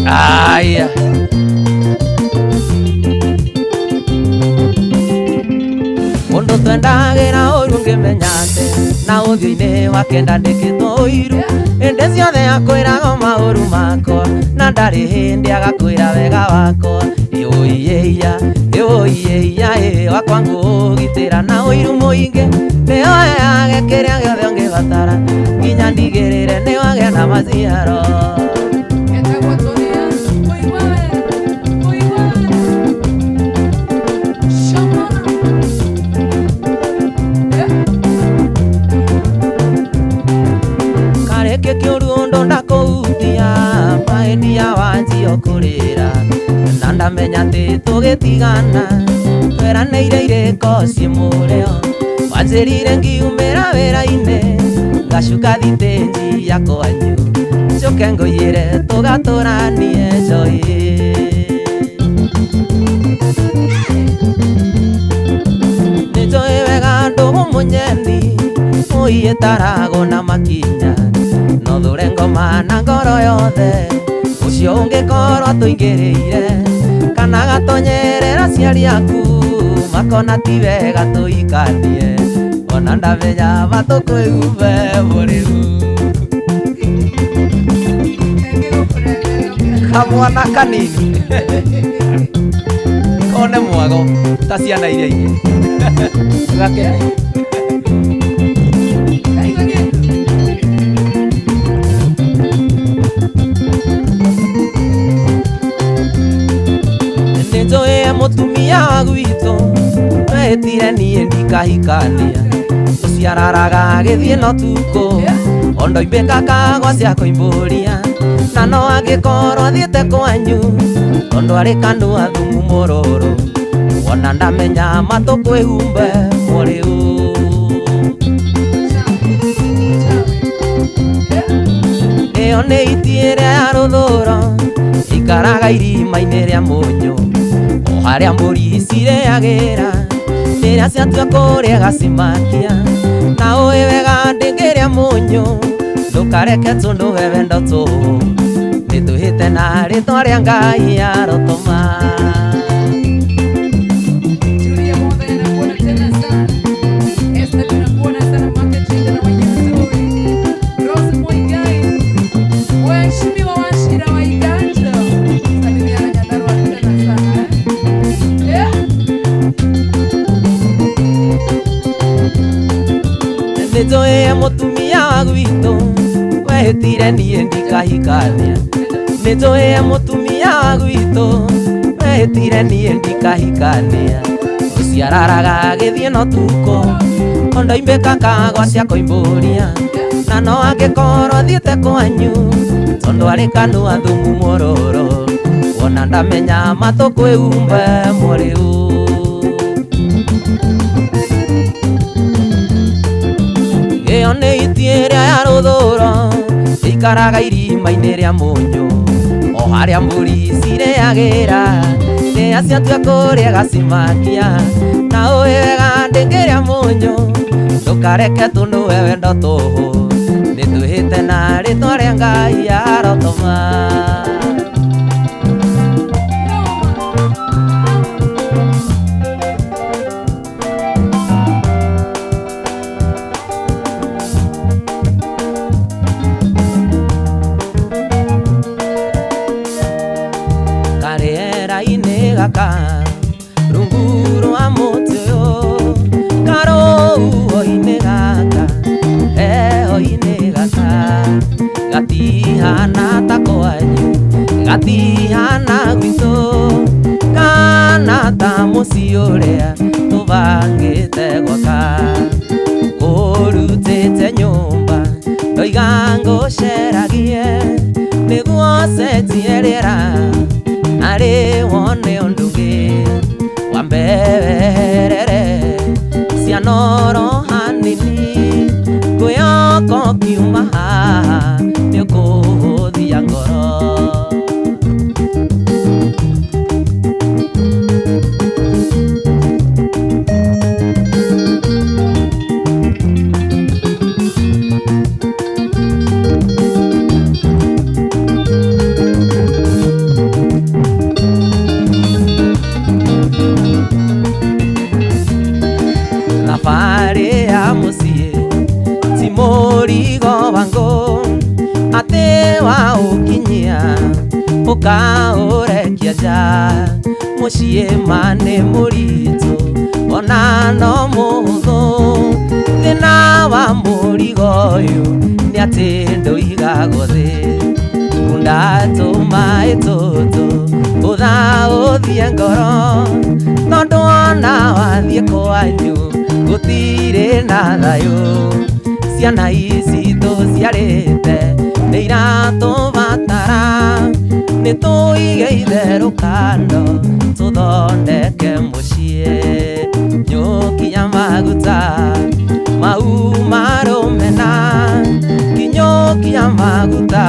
Aya. Mũndũ twendagĩra ũru ngĩmenya atĩ na ũthiũ-inĩ wake ndandĩkĩtwo ũiru hĩndĩ ciothe akwĩrago maũru makwa na ndarĩ hĩndĩ agakwĩra wega wakwa. Ĩũiyeia ĩũiyeia ĩ wakwa ngũgitĩra na ũiru mũingĩ ndĩũheage kĩrĩa gĩothe ũngĩbatara nginya ndigĩrĩre nĩ wagĩa na maciaro. Kareke kĩũru ũndũ ndakũhutia maendia wanjio kũrĩra na ndamenya atĩ tũgĩtigana tweranĩire irĩko ciĩ mũrĩo wanjĩrire ngiumĩra wĩra-inĩ ngacuka thitĩnji ya kwanyu njũke ngũiyĩre tũgatũranie njoĩ. Nĩnjũĩ wega ndũgũ mũnyendi mũiyĩtaragwo na makinya no thure ngoma na ngoro yothe ũcio ũngĩkorwo tũingĩrĩire kana gatonyerera aciari aku makona ti wega tũikanie ona ndamenya matũkwĩgube mũrĩu. Kamwana kanini kone mwago ta ciana iria ingĩ gakene. Nĩnjũĩ mũtumia wa gwitũ wetire niĩ ndikahikania ũciararaga gĩthiĩ no tukũ ondoimbĩka kagwa cia kũimbũria na no angĩkorwo athiĩte kwanyu tondũ arĩ kanua thumu mũrũrũ wona ndamenya matũ kwĩhumbe mũrĩu. Ĩyo nĩ iti ĩrĩa ya rũthũro ikaraga irima-inĩ rĩa mũnyũ o harĩa mbũri cirĩagĩra rĩrĩa ciatua kũrĩa gacimakia na ũĩ wega ndĩngĩrĩa mũnyũ ndũkareke tũndũhe wendo tũhũ nĩtũhĩte na rĩtwa rĩa Ngai arotũma. Julia Mothe nakuona tena sana. Esther tunakuona sana Market na Wanyatui. Rose Muigai. Waheshimiwa Wachira wa Iganjo. Salimiana Nyandarua tena sana. Yeah. Nĩnjũĩ mũtumia wa gwitũ wehĩtire niĩ ndikahikania nĩnjũĩ mũtumia wa gwitũ wehĩtire niĩ ndikahikania ũciararaga gĩthiĩ no tukũ ondoimbĩka kagwa cia kũimbũria na no angĩkorwo athiĩte kwanyu tondũ arĩ kanua thumu mũrũrũ wona ndamenya matũ kwĩhumbe mũrĩu. Ĩyo nĩ iti ĩrĩa ya rũthũro ikaraga irima-inĩ rĩa mũnyũ o harĩa mbũri cirĩagĩra rĩrĩa ciatua kũrĩa gacimakia na ũĩ wega ndĩngĩrĩa mũnyũ ndũkareke tũnũhe wendo tũhũ nĩtwĩhĩte na rĩtwa rĩa Ngai arotũma. Karĩera-inĩ gaka rungu rwa mũtĩ ũyũ karũhuho-inĩ gaka heho-inĩ gaka gatihana ta kwanyu gatihana gwitũ kana ta mũciĩ ũrĩa tũbangĩte gwaka kũrutĩte nyũmba ndoiga ngũceragie nĩguo cenjie rĩera narĩ wone ũndũ ũngĩ wambe weherere cianoro hanini ngwĩhoka ũkiuma haha nĩũkũhũthia ngoro. Thabarĩ ya mũciĩ ti mũrigo wangu atĩ waũkinyia ũkaũrekia nja mũciĩ ma nĩ mũritũ ona no mũhũthũ thĩna wa mũrigo ũyũ nĩ atĩ ndũigagwo thĩ kunda tũmaĩ tũtũ ũtha ũthiĩ ngoro tondũ ona wathiĩ kwanyu gũtirĩ na thayũ ciana ici tũciarĩte nĩ iratũbatara nĩ tũige itherũ kando tũthondeke mũciĩ nyũkia maguta mau marũmena kinyũkia maguta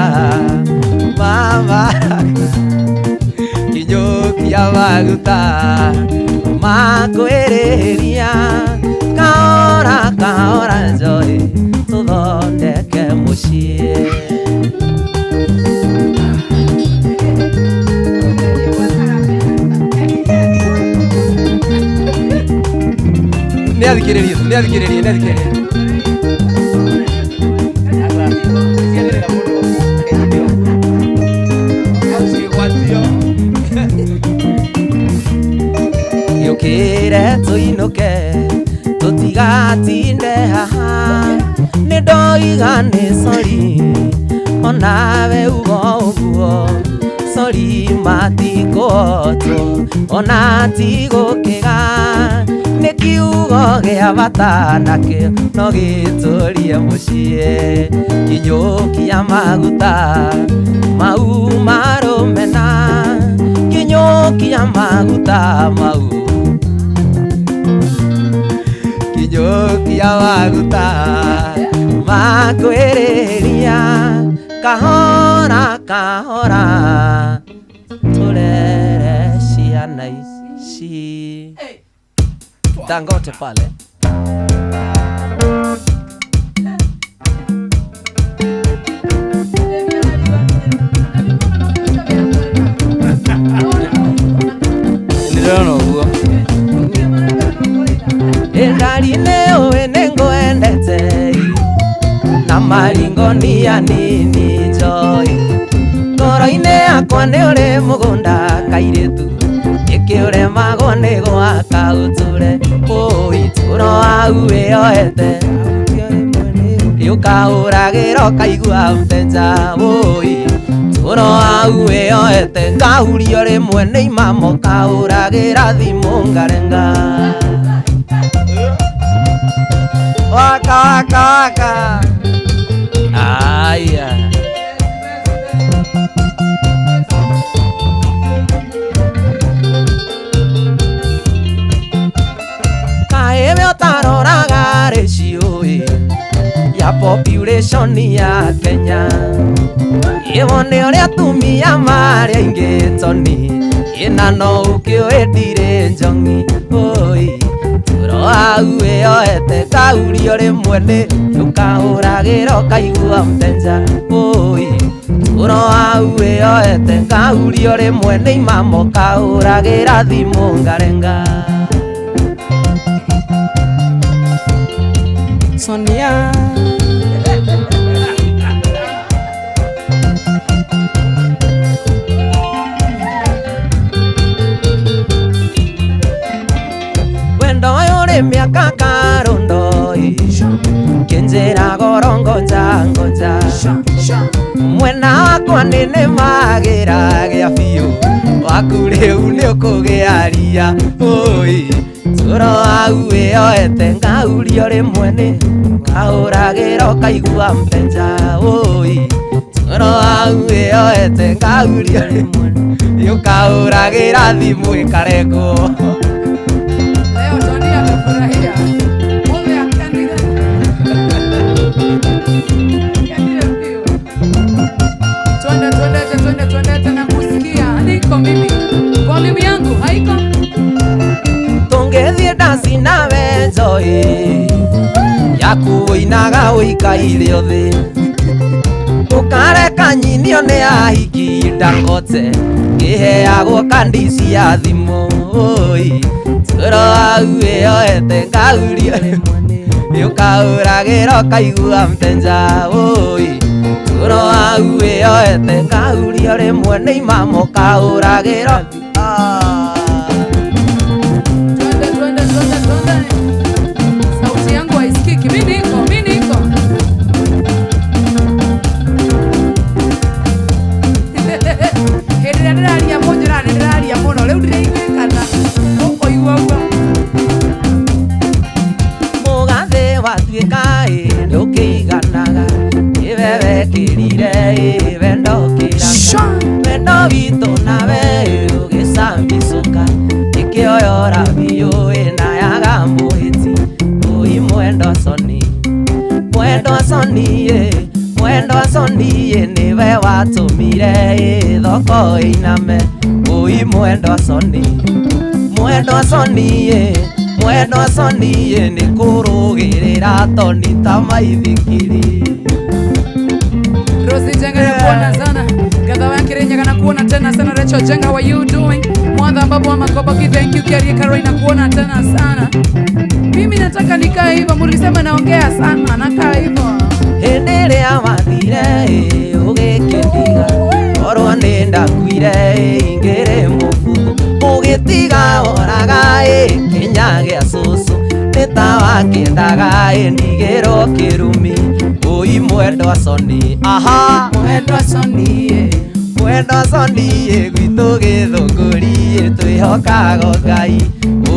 mamaraka kinyũkia maguta makwĩrĩria kaora kaora njoĩ tũthondeke mũciĩ. Nĩ athikĩrĩrie tu, nĩ athikĩrĩrie, nĩ athikĩrĩrie. Aca, ciagĩrĩra mũno. Hau ciĩ Makoiga nĩ sori onawe ugo ũguo sori matikũhotwo ona tigũkĩga nĩ kiugo gĩa bata nakĩo no gĩtũrie mũciĩ kinyũkia maguta mau marũmena kinyũkia maguta mau kinyũkia maguta makwĩrĩria kahora kahora turere ciana ici. Dangote pale. Ndirona ũguo. Ndari-inĩ ũĩ nĩngwendete na maringo ni anini joy ngoro-inĩ yakwa nĩ ũrĩ mũgũnda kairĩtu ĩkĩũremagwo nĩ gwaka ũtũre ũitũro wau wĩyoete ũkahũragĩra ũkaigua mteja ũi tũro wau wĩyoete ngahurio rĩmwe nĩ imamo kahũragĩra thimũ ngarenga waka waka waka aya. Kaebe ũtaroraga rĩciũ ya population ya Kenya ĩwone ũrĩa atumia marĩ aingĩ toni ĩna no ũkĩũĩ ndirĩ njong'i oi tũro wau wĩyoete kaurio rĩmwe nĩ ũkahũragĩra ũkaigua mteja oi tũro wau wĩyoete kaurio rĩmwe nĩ imamo kahũragĩra thimũ ngarenga. Sonia wendo ũyũ ũrĩ mĩaka karũndoi kĩnjĩra goro ngonja ngonja mwena wakwa nĩ nĩmagĩra gĩa biũ waku rĩu nĩ ũkũgĩa ria oi tũro wau wĩyoete ngaurio rĩmwe nĩ kahũragĩra ũkaigua mteja oi tũro wau wĩyoete ngaurio rĩmwe nĩ ũkahũragĩra thimũ ĩkaregwo. Leo Tony amefurahia. Mume akanira. Kanira mbio. Twende twende twende twende tena kusikia. Niko mimi. Volume yangu haiko. Tũngĩthiĩ ndaci nawe njoĩ yaku ũinaga ũikaire thĩ ũkareka nyinio nĩ ahiki Dangote kĩheagwo kandi cia thimũ oi tũro wau wĩyoete ngaurio rĩmwe nĩ ũkahũragĩra ũkaigua mteja oi tũro wau wĩyoete ngaurio rĩmwe nĩ imamo ũkahũragĩra. Twende twende twende twende. Sauti yangu haisikiki. Mimi niko, mimi niko. Hĩndĩ ĩrĩa ndĩraria mũnjĩra nĩ ndĩraria mũno rĩu ndĩraiguĩkana ũkũigua ũguo. Mũgathĩ watuĩka ĩ ndũkĩiganaga ĩbebe kĩrire ĩ wendo kĩraga wendo witũ nawe ũgĩcambicũka ĩkĩoyora biũ ĩna yaga mũhĩti ũi mwendo soni ĩ mwendo soni ĩ nĩwe watũmire ĩ thoko ĩiname ũi mwendo soni ĩ mwendo soni ĩ nĩ kũrũgĩrĩra toni ta maithikiri. Rosie Jenga nakuona sana. Gadhawa yake Renyaga nakuona tena sana. Rachel Jenga, how are you doing? Mwadha ambapo wa Makoboki, thank you. Kiarie Caroline nakuona tena sana. Mimi nataka nikae hivyo, mlisema naongea sana, nakaa hivyo. Hĩndĩ ĩrĩa wathire ũgĩkĩndiga korwo nĩ ndakuire ingĩrĩ mũbuthu ũgĩtiga woraga kĩnya gĩa cũcũ nĩ ta wakĩendaga ndigĩrwo kĩrumi ũi Mwendwa Soni aha Mwendwa Soni Mwendwa Soni gwitũ gĩthũngũri twĩhokaga Ngai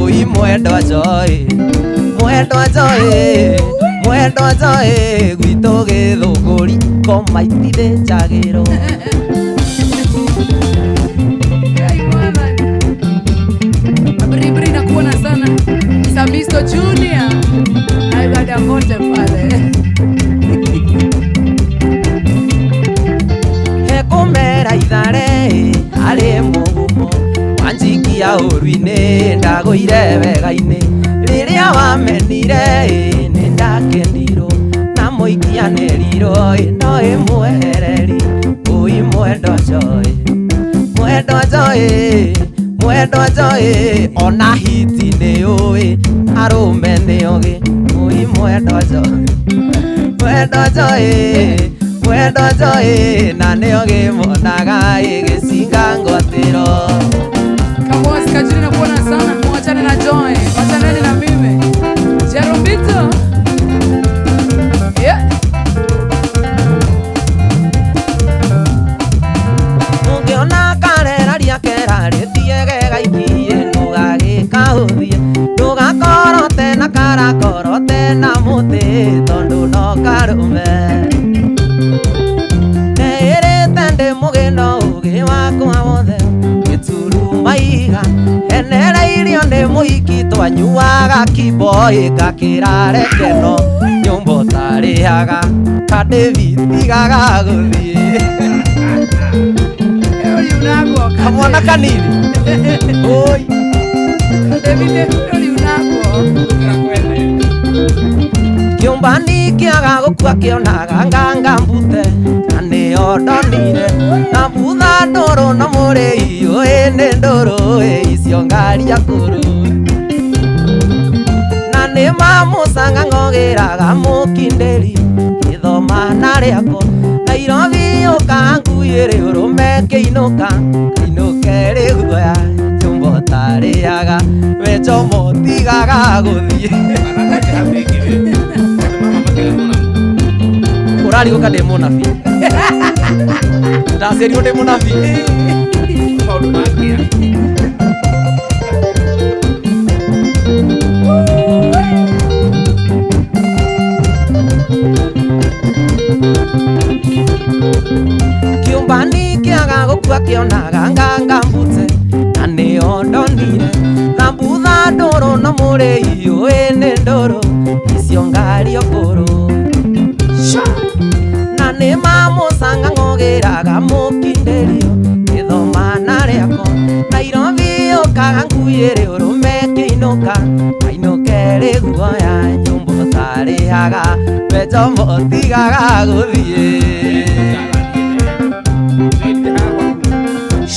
ui Mwendwa Joy Mwendwa Joy Mwendwa Joy gwitũ gĩthũngũri ngoma itithĩnjagĩrwo. Bribri nakuona sana. Samisto Junior. Na Dangote pale. Hekumera ithare arĩ mũgumo wanjikia ũru-inĩ ndagũire wega-inĩ rĩrĩa wamenire nĩ ndakenirwo na mũikianĩrirwo no ĩmwehereri ui Mwendwa Joy Mwendwa Joy Mwendwa Joy ona hiti nĩ ũĩ arũme nĩ ogĩ ui Mwendwa Joy Mwendwa Joy Mwendwa Joy na nĩ ogĩ monaga ĩgĩcinga ngwatĩro. Kamosi Kajiri nakuona sana, mwachane na Joy, wachaneni na mimi. Jerumbito. Yeah. Ũngĩona karera rĩake rĩthiege gaikie ndũgagĩkahũthie ndũgakorote na karakorote na mũtĩ tondũ no karũme neĩrĩte ndĩ mũgĩno ũgĩ wakwa wothe gĩturumaiga enereirio nĩ mũhiki twanyuaga kiboi gakĩrarekeno nyũmba ũtarĩhaga kandĩbitigaga gũthiĩ. Kamwana kanini oi kĩũmbani kĩaga gũkua kĩonaga nganga mbute na nĩyo ndonire na mbutha ndũrũ no mũrĩi ũĩ nĩ ndũrũ icio ngaria kũrũ na nĩ mamũcanga ng'ogĩraga mũkindĩri gĩthoma na rĩakwo Nairobi ũkanguĩrĩ ũrũme kĩinũka kainũke rĩ guoya nyũmba ũtarĩaga we njomo tigaga gũthiĩ ũrarigũka ndĩ mũnabii ndaciarirwo ndĩ mũnabii maũndũ mangĩa. Kĩũmbani kĩaga gũkua kĩonaga nganga mbute na nĩyo ndonire na mbutha ndũrũ no mũrĩi ũĩ nĩ ndũrũ icio ngario kũrũ na nĩ mamũcanga ng'ogĩraga mũkindĩrio gĩthoma na rĩakwo Nairobi ũkaga nguĩrĩ ũrũme kĩinũka kainũke rĩ guoya nyũmba ũtarĩhaga we njomo tigaga gũthiĩ.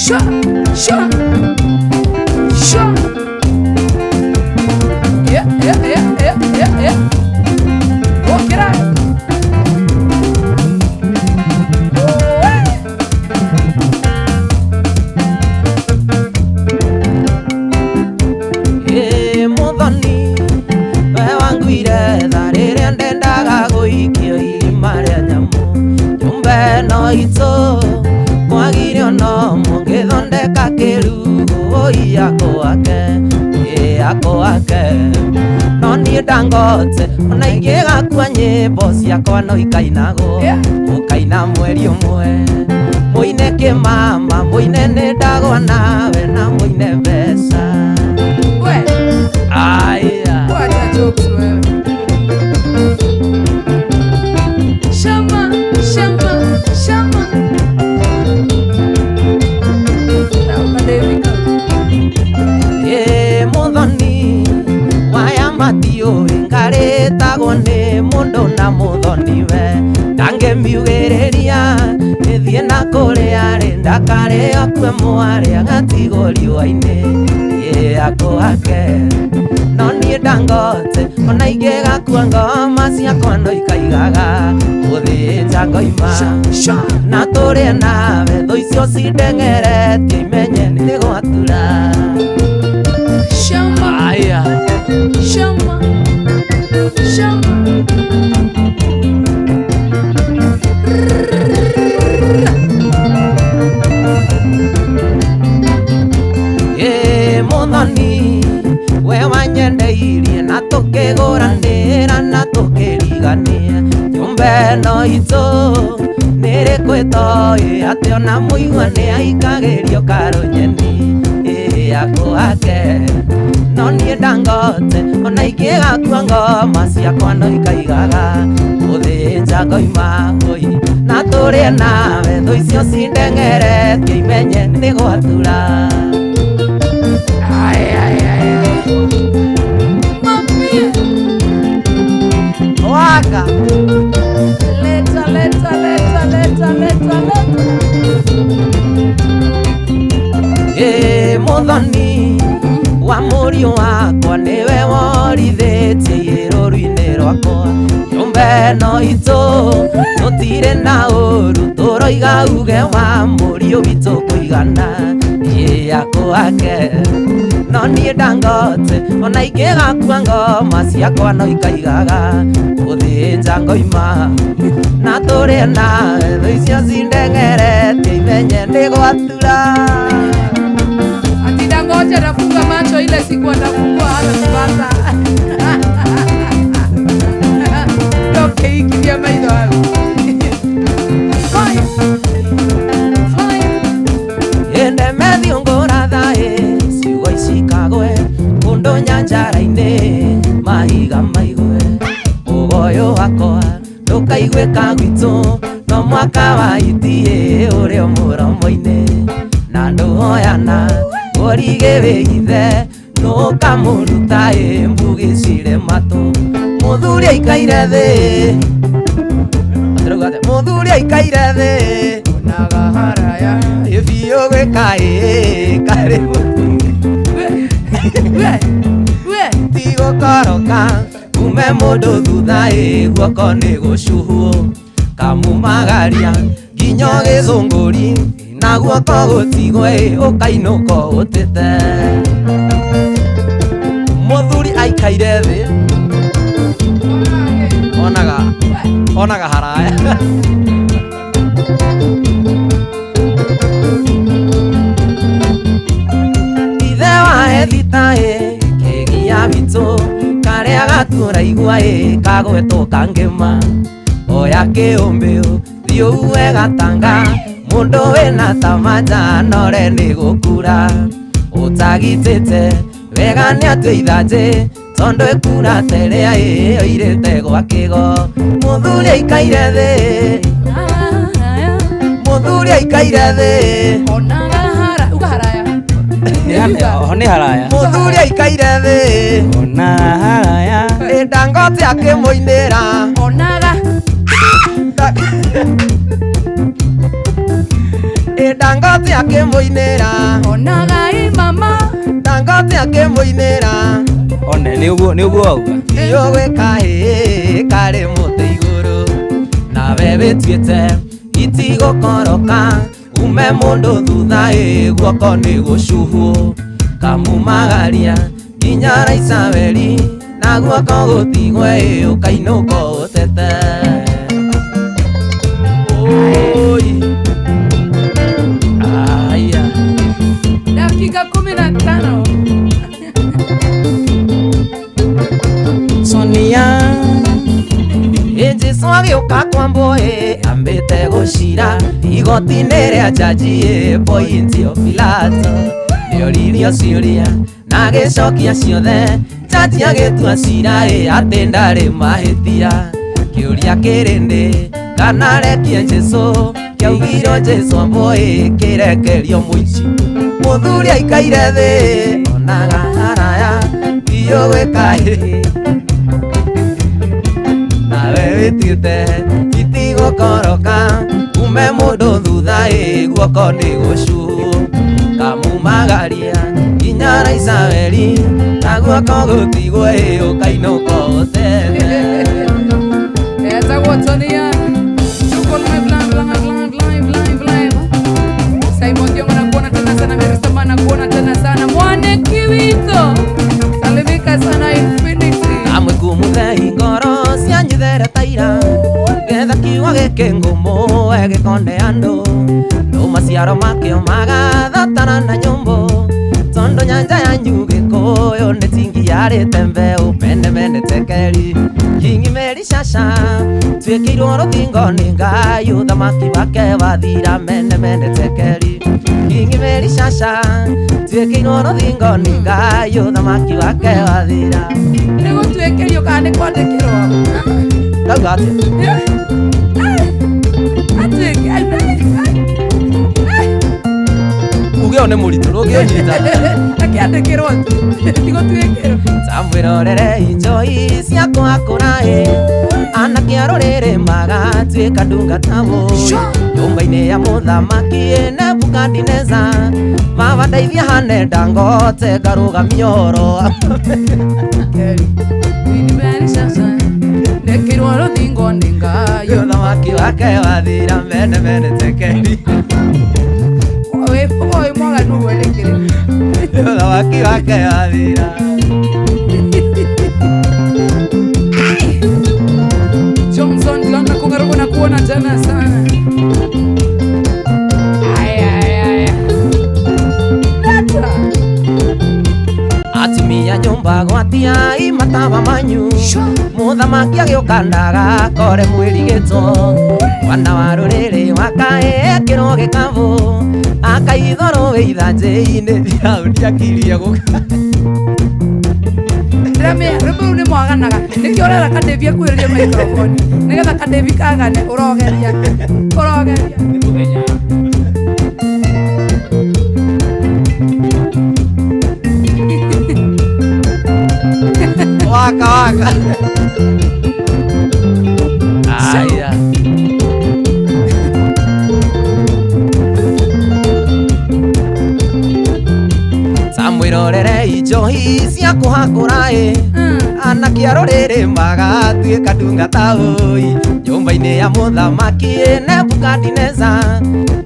Sha, sha, sha. Yeah, yeah, yeah, yeah, yeah, yeah. Walk it out. Ĩ mũthoni we wanguire tha rĩrĩa ndendaga gũikio irima rĩa nyamũ nyũmba ĩno itũ kwagire ono mũngĩthondeka kĩrugu oi ako ake ĩ ako ake no niĩ ndangote ona ingĩgakua nyĩmbo ciakwa no ikainagwo mũkaina mweri ũmwe mũine kĩmama mũine nĩ ndagwa nawe na mũine mbeca. We. Aya. Wacha jokes wewe. Shama, shama, shama. Ĩ mũthoni waya matiũĩ ngarĩtagwo nĩ mũndũ na mũthoni we ndangĩmiugĩrĩria ĩthiĩ na kũrĩa rĩ ndakarĩo akue mwarĩ agatigwo riũa-inĩ ĩ ako ake no niĩ ndangote ona ingĩgakua ngoma ciakwa no ikaigaga gũthĩnja ngoima na tũrĩe nawe thũ icio cindeng'eretie imenye nĩ gwatura. Shama. Aya. Shama. Shama. Nyũmba ĩno itũ nĩrĩ kwĩtoĩ atĩ ona mũigua nĩ aikagĩrio karũnyeni yakũhake no niĩ ndangote ona ingĩgakua ngoma ciakwa no ikaigaga gũthĩnja ngoima ũi na tũrĩe nawe thũ icio cindeng'eretie imenye nĩ gwatura. Waka. Leta, leta, leta, leta, leta, leta. Muthoni wa mũriũ wakwa nĩwe worithĩtie rũru-inĩ rwakwa nyũmba ĩno itũ tũtirĩ na ũru tũroiga uge wa mũriũ witũ kũigana yakũhake no niĩ ndangote ona ingĩgakua ngoma ciakwa no ikaigaga gũthĩnja ngoima na tũrĩe nawe thũ icio cindeng'eretie imenye nĩ gwatura. Ati Dangote atafunga macho ile siku atafungua hatatupata. Toke hiki vya maitho hayo. Fire. Fire. Ende methiũngũra thaĩ ciugo ici kagwe kũndũ nyanjara-inĩ mahiga maigue mũgoyũ wakwa ndũkaiguĩka gwitũ no mwaka wa itiĩ ũrĩ o mũromo-inĩ na ndũhoyana ũrige wĩithe nũkamũruta ĩ mbugi cirĩ matũ mũthuri aikaire thĩ mũthuri aikaire thĩ onaga haraya ĩ biũ gwĩka ĩ karĩ tigũkoroka ume mũndũ thutha ĩ guoko nĩ gũcuhwo kamumagaria nginya gĩthũngũri na guoko gũtigwo ĩ ũkainũka ũtĩte mũthuri aikaire thĩ onaga haraya. Ithe wa Ethita ĩ kĩgia witũ karĩa gatura igua ĩ kagwetwo kangĩma oya kĩũmbĩũ thiĩ ũue gatanga mũndũ wĩna tamaja nore nĩ gũkura ũtagitĩte wega nĩ atue ithanjĩ tondũ ĩkura terĩa ĩ oirĩte gwa kĩgo mũthuri aikaire thĩ mũthuri aikaire thĩ onaga hara uga haraya nĩ haraya mũthuri aikaire thĩ ona haraya ĩ Dangote akĩmũinĩra onaga ĩ Dangote akĩmũinĩra onaga ĩ mama Dangote akĩmũinĩra one nĩ ũguo wauga biũ gwĩka ĩ karĩ mũtĩ igũrũ nawe wĩtuĩte itigũkoroka ume mũndũ thutha ĩ guoko nĩ gũcuhwo kamumagaria nginya Raisabeli na guoko gũtigwo ĩ ũkainũka ũtete. Oi. Aya. Dakika 15. Sonia Jesu agĩũka kwambwo ĩ ambĩte gũcira igoti-inĩ rĩa jaji ĩ Pontio Pilato nĩoririo ciũria na agĩcokia ciothe jaji agĩtua cira ĩ atĩ ndarĩ mahĩtia kĩũria kĩrĩ nĩ kana rekie Jesu kĩaugirwo Jesu ambwo ĩ kĩrekerio mũici mũthuri aikaire thĩ onaga haraya biũ gwĩka ĩ nawe wĩtuĩte itigũkoroka ume mũndũ thutha ĩ guoko nĩ gũcuhwo kamumagaria nginya Raisabeli na guoko gũtigwo ĩ ũkainũka ũtete. Etagwo Tonia. Tuko live live live live live live live. Simon Diongo nakuona tena sana, Mary nakuona tena sana. Mwane Kiwito. Salimika sana Infinity. Amwe ngoro cianyithere taira getha kiugo gĩkĩ ngũmũ gĩkone andũ no maciaro makĩo magathatana na nyũmbũ Tondu nyanja yanyu gikuyu ni tingiarite mbeu mene mene tekeri kingi meri shasha twikirwo ruthingo ni Ngai uthamaki wake wathira mene mene tekeri kingi meri shasha twikirwo ruthingo ni Ngai uthamaki wake wathira ni gutwikerio kana ni kwandikirwo ndauga atia uge one muritu rũngĩũnyita akiandĩkĩrwo ti gũtuĩkĩrwo tamwĩrorere injoi ciakwa kũraĩ anake a rũrĩrĩ magatuĩka ndungata wũi nyũmba-inĩ ya mũthamaki Nebukadineza baba ndeithia hane Dangote ngarũgamia ũhoro nekirwo rũthingo nĩ Ngai ũthamaki wake wathira mene mene tekeri oi mwaganu welekere ũthamaki wake wathira Johnson Lona kungaruko na kuona jana sana. Aya aya. Leta. Atumia nyumba gwatia imatawa manyu muthamaki agĩũka ndagakore mwĩrigĩtwo mwana wa rũrĩrĩ wakaekĩrwo gĩkabũ akaithwo rũĩ ithanjĩ-inĩ Firaũni akirie gũka Ndĩramenya rwĩmbo rũu nĩ mwaganaga nĩkĩo ũrera Kadevi akuhĩrĩrie microphone nĩgetha Kadevi kagane ũrogeria ũrogeria nĩ mũthenya waka waka aya tamwĩrorere injohi cia kũhakũra-ĩ anake a rũrĩrĩ magatuĩka ndungata ũi nyũmba-inĩ ya mũthamaki Nebukadineza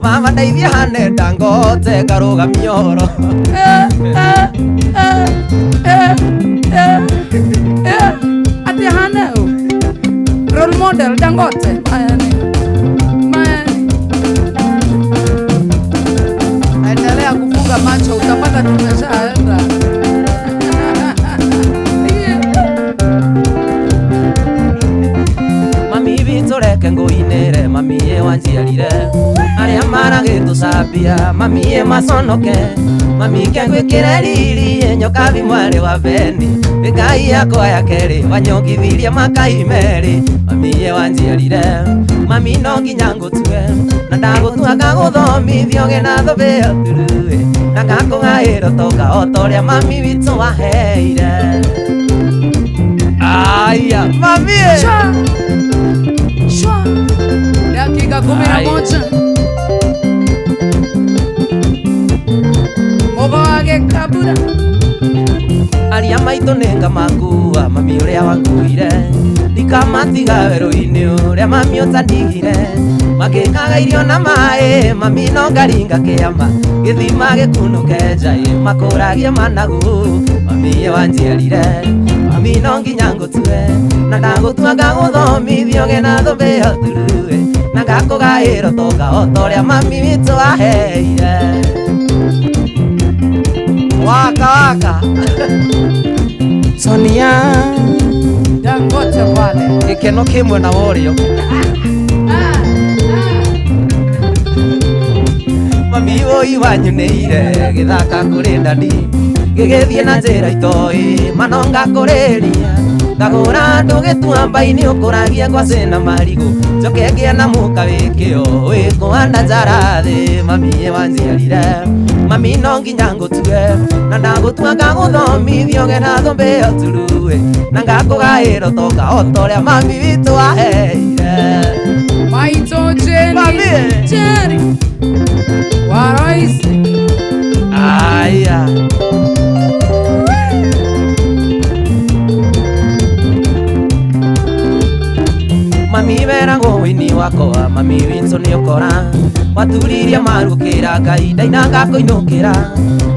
baba ndeithia hane Dangote ngarũgamia ũhoro Ati hane u role model Dangote mayani mayani endelea kufunga macho utapata tumeshaenda. Mami bitũreke ngũinĩre mami ye wanjiarire arĩa maragĩtũcambia mami ye maconoke mami ke ngwĩkĩre riri nyokabi mwarĩ wa Beni Ngai yakwa ya kerĩ wanyongithirie makai merĩ mami ye wanjiarire mami no nginya ngũtue na ndagũtua ngagũthomithia ũgĩe na thũmbĩ ya ũturuĩ na ngakũgaĩra ũtonga o ta ũrĩa mami witũ waheire aya mami Shwa. Dakika 11 Mũgoage kabura aria maitũ nĩ ngamakua mami ũrĩa wanguire ndikamatiga werũ-inĩ ũrĩa mami ũtandigire makĩkaga irio na maĩ mami no ngaringa kĩama gĩthima gĩkunũke njaĩ makũragia managu mami ye wanjiarire mami no nginya ngũtue na ndagũtua ngagũthomithia ũgĩe na thũmbĩ ya ũturuĩ na ngakũgaĩra ũtonga o ta ũrĩa mami witũ aheire waka waka Sonia Dangote pale gĩkeno kĩ mwena wa ũrĩo mami woi wanyunĩire gĩthaka kũrĩ ndadi gĩgĩthiĩ na njĩra itoĩ manonga kũrĩria ngagũra andũ gĩtuamba-inĩ ũkũragia ngwacĩ na marigũ njoke ngĩe na mũka wĩkĩo wĩkũhanda njara thĩ mami ye wanjiarire mami no nginya ngũtue na ndagũtua ngagũthomithia ũgĩe na thũmbĩ ya ũturuĩ na ngakũgaĩra ũtonga o ta ũrĩa mami witũ aheire Maitũ Jenny Jerry wa Royce aya mami beragwo wĩini wakwa mami witũ nĩ ũkora waturirie marũkĩra Ngai ndaina ngakũinũkĩra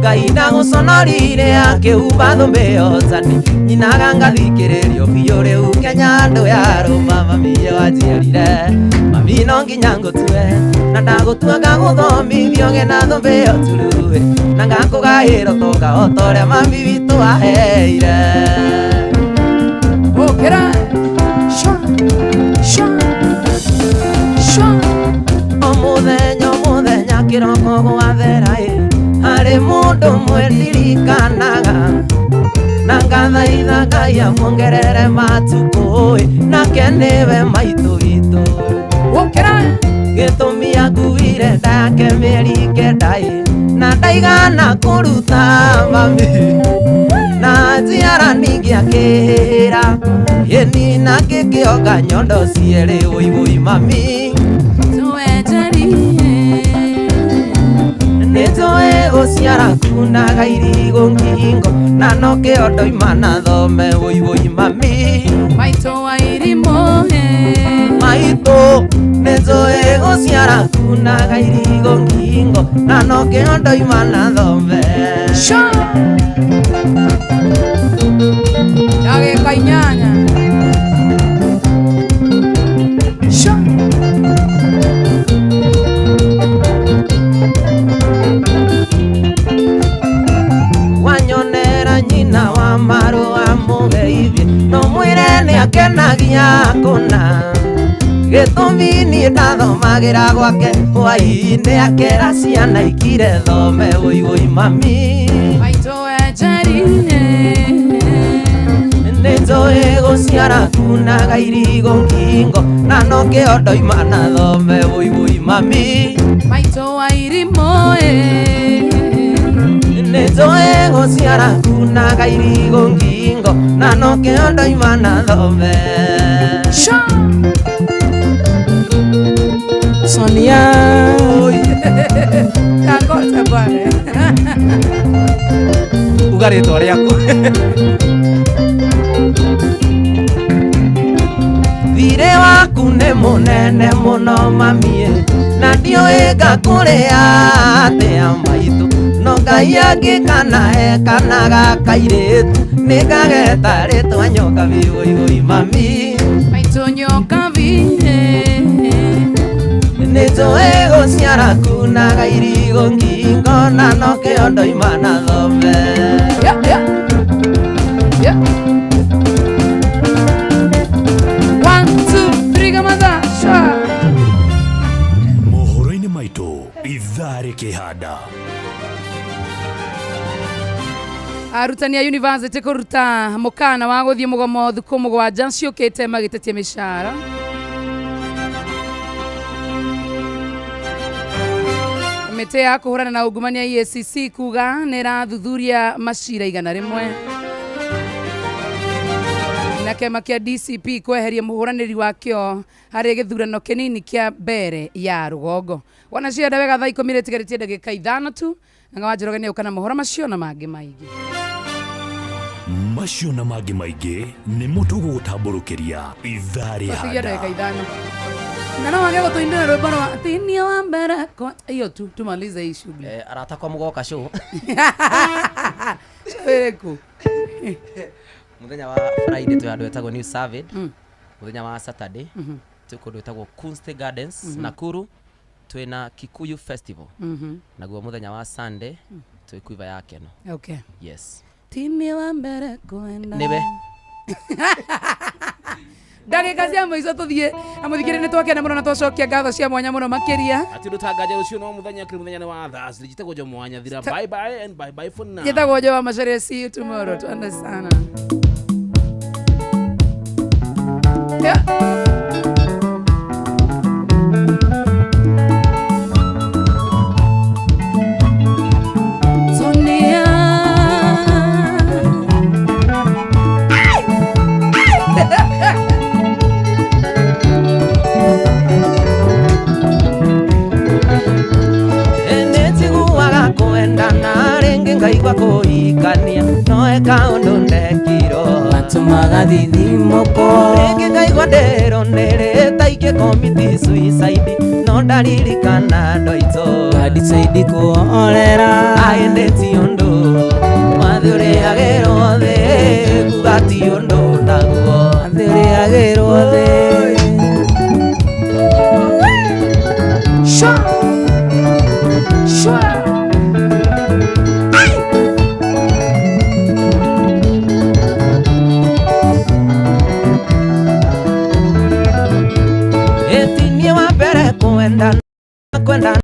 Ngai ndagũconorire akĩhumba thũmbĩ ya ũtani nyinaga ngathikĩrĩrio biũ rĩu Kenya andũ yarũma mami ye wanjiarire mami no nginya ngũtue na ndagũtua ngagũthomithia ũgĩe na thũmbĩ ya ũturuĩ Na ngakũgaĩra ũtonga o ta ũrĩa mami witũ aheire. Ũkĩra. Shwa. Shwa. Shwa. O mũthenya o mũthenya kĩroko gwathera ĩ, harĩ mũndũ ũmwe ndirikanaga, na ngathaitha Ngai amuongerere matukũ ĩ, nake nĩwe maitũ witũ. Ũkĩra. Gĩtũmi akuire nda yake mĩeri kenda ĩ, na ndaigana kũruta mami, na njiara ningĩ akĩhĩra ĩni na ngĩkĩonga nyondo cierĩ ũiũi mami. Nĩnjũĩ gũciara kunaga irigũ ngingo, na nokĩo ndoima na thome ũiũi mami. Maitũ wa irimũ maitũ nĩnjũĩ gũciara kunaga irigũ ngingo, na nokĩo ndoima na thome. Shwa. Ndagĩka inyanya. Shwa. Wanyonera nyina wa marũa mũgeithie, no mwĩre nĩakenagia kũna. Gĩtũmi niĩ ndathomagĩra gwake hwaĩ-inĩ, akera ciana ikire thome ũiũi mami. Maitũ enjeri Nĩnjũĩ gũciara kunaga irigũ ngingo, na nokĩo ndoima na thome ũiũi mami. Maitũ wa irimũ Nĩnjũĩ gũciara kunaga irigũ ngingo, na nokĩo ndoima na thome. Shwa. Sonia. Tangote bwana. Uga rĩtwa rĩaku. Thirĩ waku nĩ mũnene mũno mamie, na ndiũĩ ngakũrĩa atĩa maitũ, no Ngai angĩkanahe kana gakairĩtu, nĩngageta rĩtwa Nyokabi ũiũi mami. Maitũ Nyokabi. Nĩnjũĩ gũciara kunaga irigũ ngingo, na nokĩo ndoima na thome. Yeah, yeah. Yeah. 1 2 3 gamatha. Shwa. Mohoro-inĩ maitũ ithaa rĩkĩhanda. Arutani a university kũruta mũkana wa gũthiĩ mũgomo thukũ mũgwanja ciũkĩte magĩtetia mĩcara. Mĩtĩ ya kũhũrana na ungumania EACC kuga nĩ ĩrathuthuria macira 100. Na kĩama kĩa DCP kweheria mũhũranĩri wakĩo harĩ gĩthurano kĩnini kĩa mbere ya rũgongo. Wona cienda wega thaa 10 rĩtigarĩtie ndagĩka 5 tu. Nga wa Njoroge nĩũka na mohoro macio na mangĩ maingĩ. Macio na mangĩ maingĩ nĩmo tũgũgũtambũrũkĩria ithaa Tũtigia ndagĩka rĩhanda. 5. Na no wage gũtũindĩra rwĩmbo rwa tinia wa mbere kwa hiyo tu tumalize hii shughuli. Arata kwa mũgoka show. Show ĩrĩkũ? Mũthenya wa Friday twĩ handũ hetagwo New Served. Mũthenya wa Saturday twĩ kũndũ ĩtagwo Kunste Gardens Nakuru, twĩna Kikuyu Festival. Naguo mũthenya wa Sunday twĩ Quiver ya Keno. Okay. Yes. Tinia wa mbere kwenda. Nĩwe. Ndagĩka cia mũico tũthiĩ na mũthikĩrĩria nĩ twakena mũno na twacokia ngatho cia mwanya mũno makĩria. Ati ndũtangaje rũciũ no mũthenya kĩrĩ mũthenya nĩ wa Thursday. Njĩtagwo Jomo wa Nyathira. Bye bye and bye bye for now. Njĩtagwo Joe wa Macharia. See you tomorrow. Tuende sana. Yeah. Sonia. Nĩnjiguaga kwendana rĩngĩ ngaigua kũhikania, no eka ũndũ ndekirwo Matũmaga thithimũko. Rĩngĩ ngaigua ndĩrwo nĩrĩta ingĩ commit suicide, no ndaririkana ndoitũ Ngadecide kũhorera. Aĩ ndĩ ti ũndũ wathĩ ũrĩagĩrwo thĩ, kuga ti ũndũ naguo Wathĩ ũrĩagĩrwo thĩ. Shwa. Shwa. Kwendana kwendana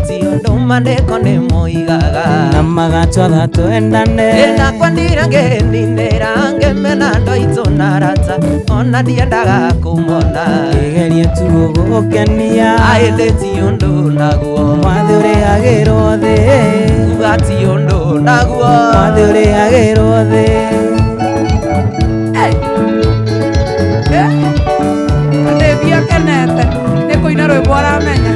ti ũndũ maandĩko nĩ moigaga na magatwatha twendane. Ndakwendire ngĩninĩra ngĩmena andũ aitũ na arata ona ndiendaga kũmona. Ngĩgeria tu gũgũkenia ĩndĩ ti ũndũ naguo. Mwathĩ ũrĩhagĩrwo thĩ. Uga ti ũndũ naguo. Mwathĩ ũrĩhagĩrwo thĩ. Ndĩbia kenete nĩ kũina rwĩmbo aramenya.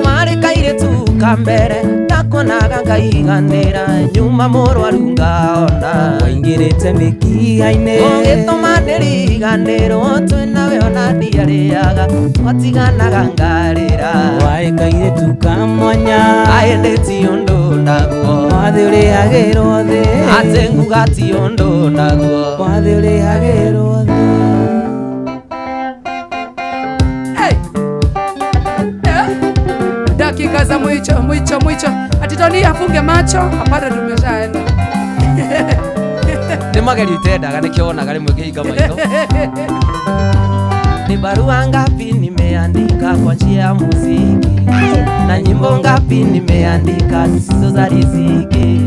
Warĩ kairĩtu ka mbere ndakuonaga ngaiganĩra nyuma mũrwaru ngaona. Waingĩrĩte mĩkiha-inĩ ũgĩtũma ndĩriganĩrwo twĩ nawe ona ndiarĩaga twatiganaga ngarĩra. Warĩ kairĩtu ka mwanya ĩndĩ ti ũndũ naguo. Mwathĩ ũrĩhagĩrwo thĩ. Atĩ nguga ti ũndũ naguo. Mwathĩ ũrĩhagĩrwo thĩ. Dakika za mwicho mwicho mwicho. Ati Tony afunge macho, apata tumeshaenda. Nĩ magerio itendaga nĩkĩo wonaga rĩmwe ngĩhinga maitho. Ni barua ngapi nimeandika kwa njia ya muziki na nyimbo ngapi nimeandika zisizo za riziki.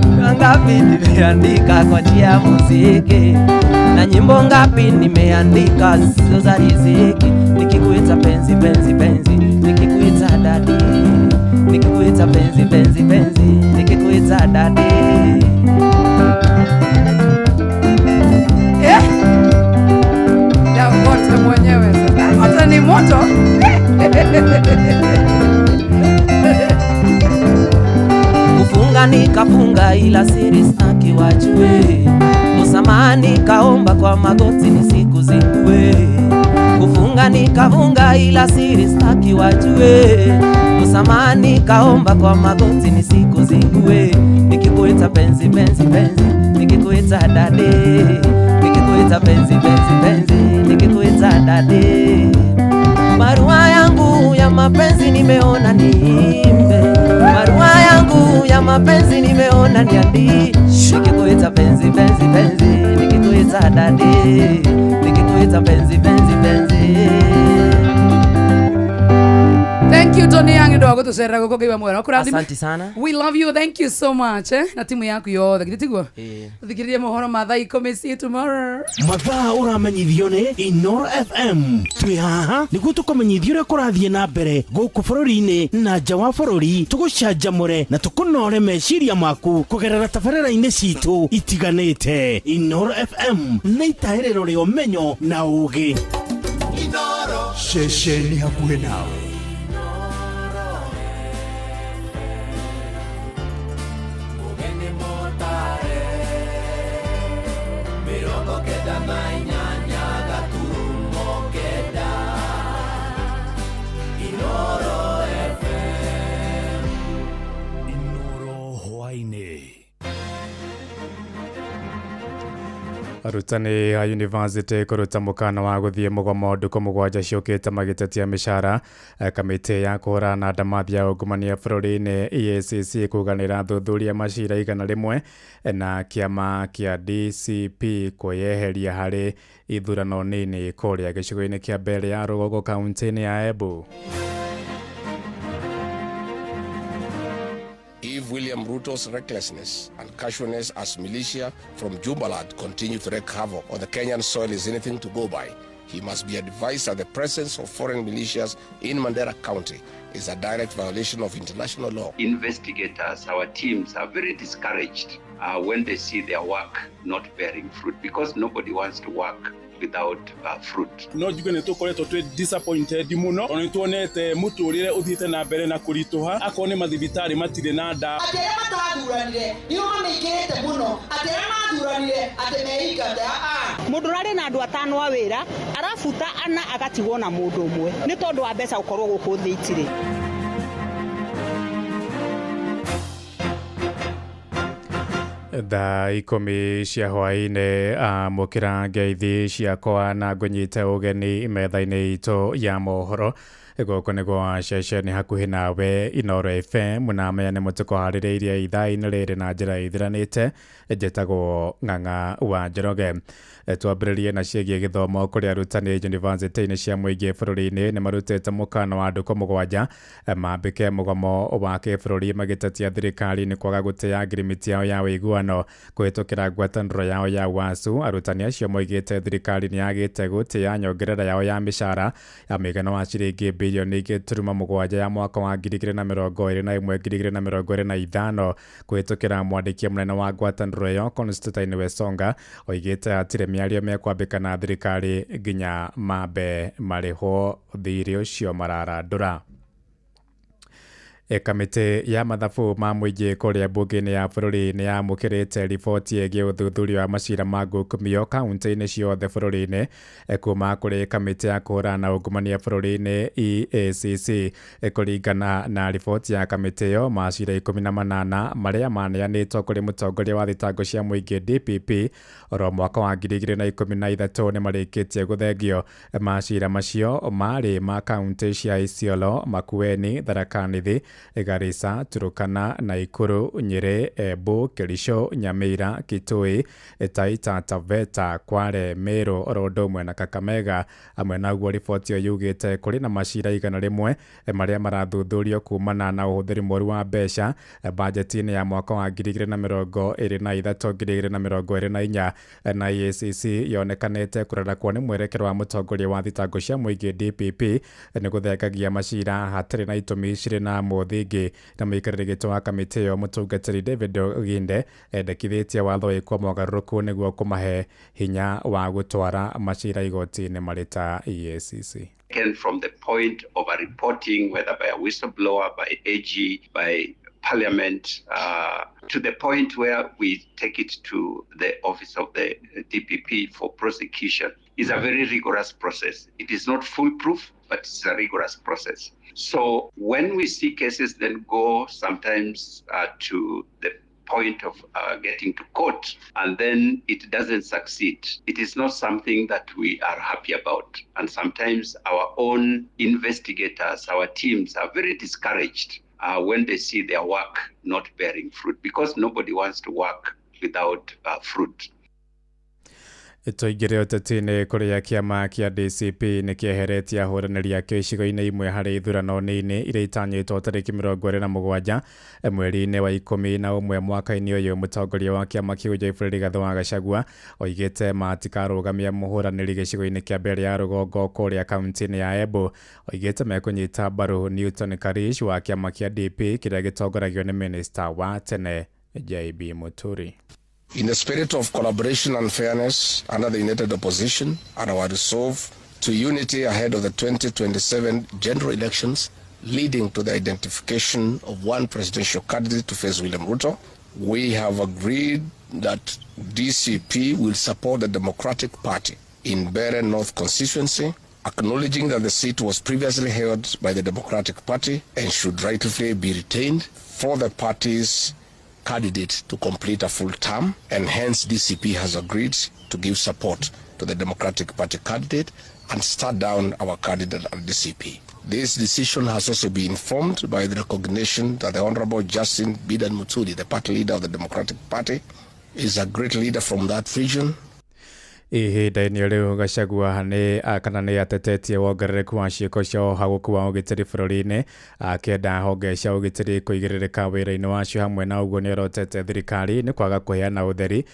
Barua ngapi nimeandika kwa njia ya muziki na nyimbo ngapi nimeandika zisizo za riziki. Nikikuita penzi penzi penzi, nikikuita dadi, nikikuita penzi penzi penzi, nikikuita dadi. Dangote mwenyewe sasa. Dangote ni moto. Kufunga nikafunga ila siri sitaki wajue. Msamaha nikaomba kwa magoti nisikuzingue. Kufunga nikafunga ila siri sitaki wajue. Msamaha nikaomba kwa magoti nisikuzingue. Nikikuita penzi penzi penzi, nikikuita dadi, nikikuita penzi penzi penzi, nikikuita dadi. Barua yangu ya mapenzi nimeona niimbe. Barua yangu ya mapenzi nimeona niandike. Nikikuita penzi penzi penzi, nikikuita dadi, nikikuita penzi penzi penzi. Thank you Tony Young ndo agũtũcerera gũkũ ngĩigua mwega. Kũrathime. Asante sana. We love you. Thank you so much na timu yaku yothe githĩ tiguo? Ĩĩ. Thikĩrĩria mohoro ma thaa 10. See you tomorrow. Mathaa ũramenyithio nĩ Inoro FM. Twĩ haha nĩguo tũkũmenyithie ũrĩa kũrathiĩ na mbere gũkũ bũrũri-inĩ na nja wa bũrũri, tũgũcanjamũre na tũkũnore meciria maku kũgerera tabarĩra-inĩ citũ itiganĩte. Inoro FM nĩ itahĩrĩro rĩa ũmenyo na ũũgĩ. Ceceni hakuhĩ nawe. Arutani a university kũruta mũkana wa gũthiĩ mũgomo ndukũ 7 ciũkĩte magĩtetia mĩcara. Kamĩtĩ ya kũhũrana na ndamathia ya ungumania bũrũri-inĩ EACC kuga nĩĩrathuthuria macira 100 na kĩama kĩa DCP kwĩyeheria harĩ ithurano nini kũrĩa gĩcigo-inĩ kĩa mbere ya rũgongo kaunti-inĩ ya Embu. If William Ruto's recklessness and casualness as militia from Jubaland continue to wreak havoc on the Kenyan soil is anything to go by, he must be advised that the presence of foreign militias in Mandera County is a direct violation of international law. Investigators, our teams are very discouraged when they see their work not bearing fruit, because nobody wants to work without fruit. No njigue nĩ tũkoretwo twĩ disappointed mũno tondũ nĩ tuonete mũtũrĩre ũthiĩte na mbere na kũritũha akorwo nĩ mathibitarĩ matirĩ na ndawa. Atĩ arĩa matathuranire nĩo mamĩingĩrĩte mũno, atĩ arĩa mathuranire atĩ meingate. Mũndũ ũrarĩ na andũ atano a wĩra arabuta ana agatigwo na mũndũ ũmwe nĩ tondũ wa mbeca gũkorwo gũkũ thĩ itirĩ. Thaa 10 cia hwaĩ-inĩ amũkĩra ngeithi ciakwa na ngũnyite ũgeni metha-inĩ itũ ya mohoro. Gũkũ nĩ gwa ceceni hakuhĩ nawe Inooro FM na maya nĩ mũtũkũharĩrĩirie ithaa-inĩ rĩrĩ na njĩra ithiranĩte. Njĩtagwo Ng'ang'a wa Njoroge. Twambĩrĩrie na ciĩgiĩ gĩthomo kũrĩa arutani yunivasĩtĩ-inĩ cia mũingĩ bũrũri-inĩ nĩ marutĩte mũkana wa ndukũ 7 mambĩke mũgomo wa kĩbũrũri magĩtetia thirikari nĩ kwaga gũtĩa ngirimiti yao ya ũiguano kũhĩtũkĩra ngwatanĩro yao ya WASU. Arutani acio moigĩte thirikari nĩ yagĩte gũtĩa nyongerera yao ya mĩcara ya mũigana wa ciringi bilioni 2.7 ya mwaka wa 2021 2025 kũhĩtũkĩra mwandĩki mũnene wa ngwatanĩro ĩyo Constantine Wesonga oigĩte hatirĩ mĩario mekwambĩka na thirikari nginya mambe marĩhwo thirĩ ũcio mararandũra. Kamĩtĩ ya mathabu ma mũingĩ kũrĩa mbunge-inĩ ya bũrũri nĩ yamũkĩrĩte riboti ĩgiĩ ũthuthuria wa macira ma ngukumio kaunti-inĩ ciothe bũrũri-inĩ kuma kũrĩ kamĩtĩ ya kũhũrana na ungumania bũrũri-inĩ EACC. Kũringana na riboti ya kamĩtĩ ĩyo, macira 18 marĩa maneanĩtwo kũrĩ mũtongoria wa thitango cia mũingĩ DPP oro mwaka wa 2013 nĩ marĩkĩtie gũthengio. Macira macio marĩ ma kaunti cia Isiolo, Makueni, Tharaka Nithi, Garissa, Turukana, Nakuru, Nyeri, Embu, Kericho, Nyamira, Kitui, Taita Taveta, Kwale, Meru oro ũndũ ũmwe na Kakamega. Hamwe na ũguo, riboti ĩyo yugĩte kũrĩ na macira 101 marĩa marathuthurio kumana na ũhũthĩri mũru wa mbeca bajeti-inĩ ya mwaka wa 2023 2024 na EACC yonekanĩte kũrora kuo nĩ mwerekero wa mũtongoria wa thitango cia mũingĩ DPP nĩ gũthengagia macira hatarĩ na itũmi cirĩ na mũthingi. Na mũikarĩri gĩtĩ wa kamĩtĩ ĩyo mũtungatĩri David Oginde endekithĩtie watho wĩkwo mogarũrũku nĩguo kũmahe hinya wa gũtwara macira igoti-inĩ marĩ ta EACC. From the point of a reporting, whether by a whistleblower, by AG, by Parliament, to the point where we take it to the office of the DPP for prosecution, is a very rigorous process. It is not foolproof, but it's a rigorous process. So when we see cases then go sometimes to the point of getting to court and then it doesn't succeed, it is not something that we are happy about. And sometimes our own investigators, our teams are very discouraged when they see their work not bearing fruit, because nobody wants to work without fruit. Tũingĩre ũteti-inĩ kũrĩa kĩama kĩa DCP nĩ kĩeheretie ahũranĩri akĩo icigo-inĩ imwe harĩ ithurano nini iria itanyĩtwo tarĩki 27 mweri-inĩ wa 11 mwaka-inĩ ũyũ. Mũtongoria wa kĩama kĩu Geoffrey Rigathĩ wa Gachagua oigĩte matikarũgamia mũhũranĩri gĩcigo-inĩ kĩa Mbere ya Rũgongo kũrĩa kaunti-inĩ ya Embu. Oigĩte mekũnyita mbaru Newton Karish wa kĩama kĩa DP kĩrĩa gĩtongoragio nĩ minista wa tene JB Muturi. In the spirit of collaboration and fairness under the united opposition and our resolve to unity ahead of the 2027 general elections leading to the identification of one presidential candidate to face William Ruto, we have agreed that DCP will support the Democratic Party in Mbeere North constituency, acknowledging that the seat was previously held by the Democratic Party and should rightfully be retained for the party's candidate to complete a full term, and hence DCP has agreed to give support to the Democratic Party candidate and start down our candidate at DCP. This decision has also been informed by the recognition that the Honorable Justin Bidan Muturi, the party leader of the Democratic Party, is a great leader from that region. Ihinda-inĩ rĩu Gachagua nĩ kana nĩ atetetie wongerereku wa ciĩko cia ũhagũku wa ũgitĩri bũrũri-inĩ, akĩenda honge cia ũgitĩri kũigĩrĩrĩka wĩra-inĩ wacio. Hamwe na ũguo nĩorotete thirikari nĩ kwaga kũheana ũtheri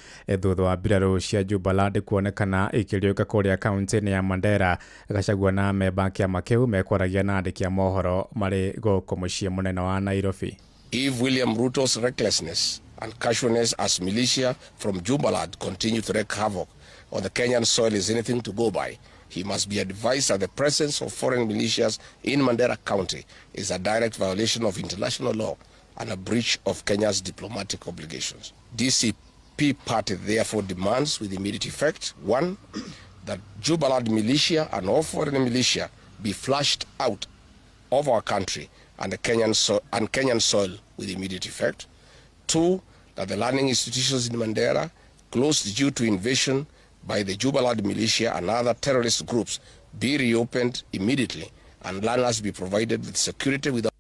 thutha wa mbirarũ cia Jubaland kuonekana ikĩriũka kũrĩa kaunti-inĩ ya Mandera. Gachagua na amemba a kĩama kĩu mekwaragia na andĩki a mohoro marĩ gũkũ mũciĩ mũnene wa Nairobi. If William Ruto's recklessness and casualness as militia from Jubaland continue to wreak havoc on the Kenyan soil is anything to go by, he must be advised that the presence of foreign militias in Mandera County is a direct violation of international law and a breach of Kenya's diplomatic obligations. DCP party therefore demands with immediate effect, 1, that Jubaland militia and all foreign militia be flushed out of our country and the Kenyan soil with immediate effect. 2, that the learning institutions in Mandera closed due to invasion by the Jubaland militia and other terrorist groups be reopened immediately and learners be provided with security without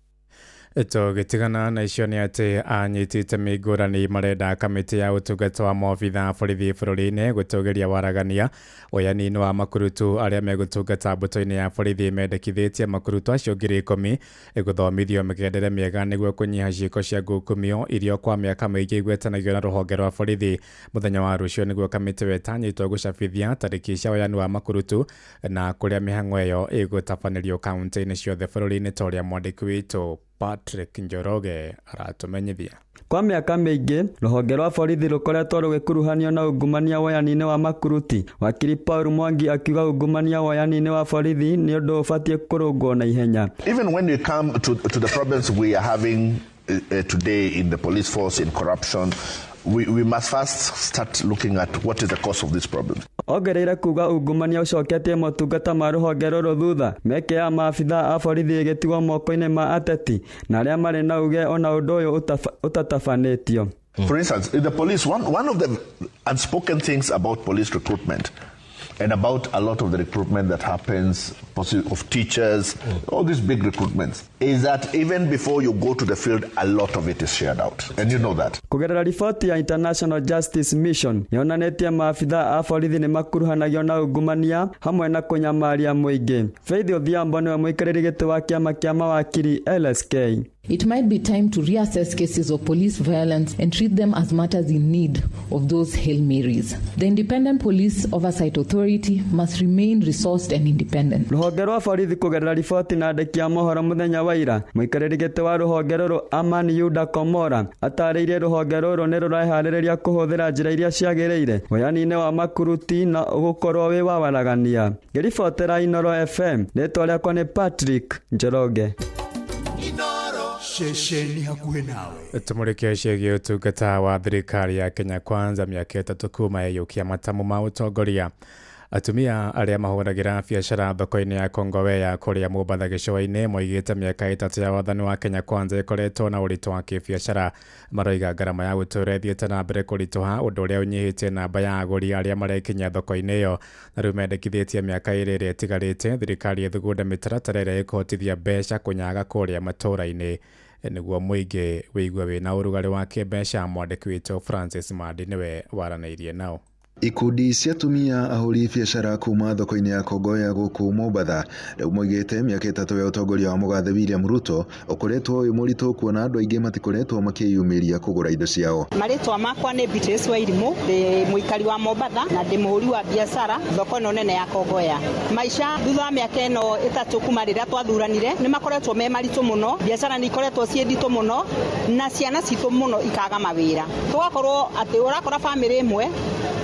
Tũgĩtigana na icio nĩ atĩ anyiti itemi ngũrani marenda kamĩtĩ ya ũtungata wa maobitha a borithi bũrũri-inĩ gũtũgĩria waragania woyani-inĩ wa makurutu arĩa megũtungata mbũtũ-inĩ ya borithi. Mendekithĩtie makurutu acio 10,000 gũthomithio mĩgendere mĩega nĩguo kũnyiha ciĩko cia ngukumio iria kwa mĩaka mĩingĩ igwetanagio na rũhonge rwa borithi. Mũthenya wa rũciũ nĩguo kamĩtĩ ĩyo ĩtanyĩtwo gũcabithia tarĩki cia woyani wa makurutu na kũrĩa mĩhang'o ĩyo ĩgũtabanĩrio kaunti-inĩ ciothe bũrũri-inĩ ta ũrĩa mwandĩki witũ Patrick Njoroge aratumenyithia. Kwa mĩaka mĩingĩ rũhonge rwa borithi rũkoretwo rũgĩkuruhanio na ungumania woyani-inĩ wa makuruti. Wakiri Paul Mwangi akiuga ungumania woyani-inĩ wa borithi nĩ ũndũ ũbatiĩ kũrũngwo na ihenya. Even when you come to the problems we are having today in the police force, in corruption, we must first start looking at what is the cause of this problem. Ongereire kuga ungumania ũcoketie motungata ma rũhonge rũrũ thutha, mĩeke ya maabitha a borithi ĩgĩtigwo moko-inĩ ma ateti na arĩa marĩ na uge ona ũndũ ũyũ ũtatabanĩtio. For instance, in the police, one of the unspoken things about police recruitment and about a lot of the recruitment that happens of teachers, all these big recruitments, is that even before you go to the field, a lot of it is shared out. And you know that. Kũgerera riboti ya International Justice Mission yonanĩtie maabitha a borithi nĩ makuruhanagio na ungumania hamwe na kũnyamaria mũingĩ. Faith Odhiambo nĩwe mũikarĩri gĩtĩ wa kĩama kĩa mawakiri LSK. It might be time to reassess cases of police violence and treat them as matters in need of those Hail Marys. The Independent Police Oversight Authority must remain resourced and independent. Rũhonge rwa borithi kũgerera riboti na andĩki a mohoro mũthenya wa ira, mũikarĩri gĩtĩ wa rũhonge rũrũ Aman Yuda Komora atarĩirie rũhonge rũrũ nĩ rũreharĩrĩria kũhũthĩra njĩra iria ciagĩrĩire woyani-inĩ wa makuruti na ũgũkorwo wĩ wa waragania. Ngĩribotera Inoro FM, rĩtwa rĩakwa nĩ Patrick Njoroge. Ceceni hakuhĩ nawe. Tumũrĩke ciĩgiĩ ũtungata wa thirikari ya Kenya Kwanza mĩaka 3 kuma yeyũkia matamu ma ũtongoria. Atumia arĩa mahũragĩra biacara thoko-inĩ ya Kongowea kũrĩa Mombatha gĩcũa-inĩ moigĩte mĩaka 3 ya wathani wa Kenya Kwanza ĩkoretwo na ũritũ wa kĩbiacara. Maroiga ngarama ya gũtũũra ĩthiĩte na mbere kũritũha, ũndũ ũrĩa ũnyihĩtie namba ya agũri arĩa marekinyia thoko-inĩ ĩyo. Na rĩu mendekithĩtie mĩaka 2 ĩrĩa ĩtigarĩte thirikari ĩthugunde mĩtaratara ĩrĩa ĩkũhotithia mbeca kũnyaga kũrĩa matũũra-inĩ nĩguo mũingĩ wĩigue wĩna ũrugarĩ wa kĩmbeca. Mwandĩki witũ Francis Mandi nĩwe waranĩirie nao. Ikundi cia atumia ahũri biacara kuma thoko-inĩ ya Kongowea gũkũ Mombatha rĩu moigĩte mĩaka 3 ya ũtongoria wa mũgathe William Ruto ũkoretwo wĩ mũritũ kuona andũ aingĩ matikoretwo makĩyumĩria kũgũra indo ciao. Marĩtwa makwa nĩ Beatrice Wairimu, ndĩ mũikari wa Mombatha na ndĩ mũhũri wa biacara thoko ĩno nene ya Kongowea. Maica thutha wa mĩaka ĩno 3 kuma rĩrĩa twathuranire nĩ makoretwo me maritũ mũno, biacara nĩ ikoretwo ciĩ nditũ mũno na ciana citũ mũno ikaga mawĩra. Tũgakorwo atĩ ũrakora bamĩrĩ ĩmwe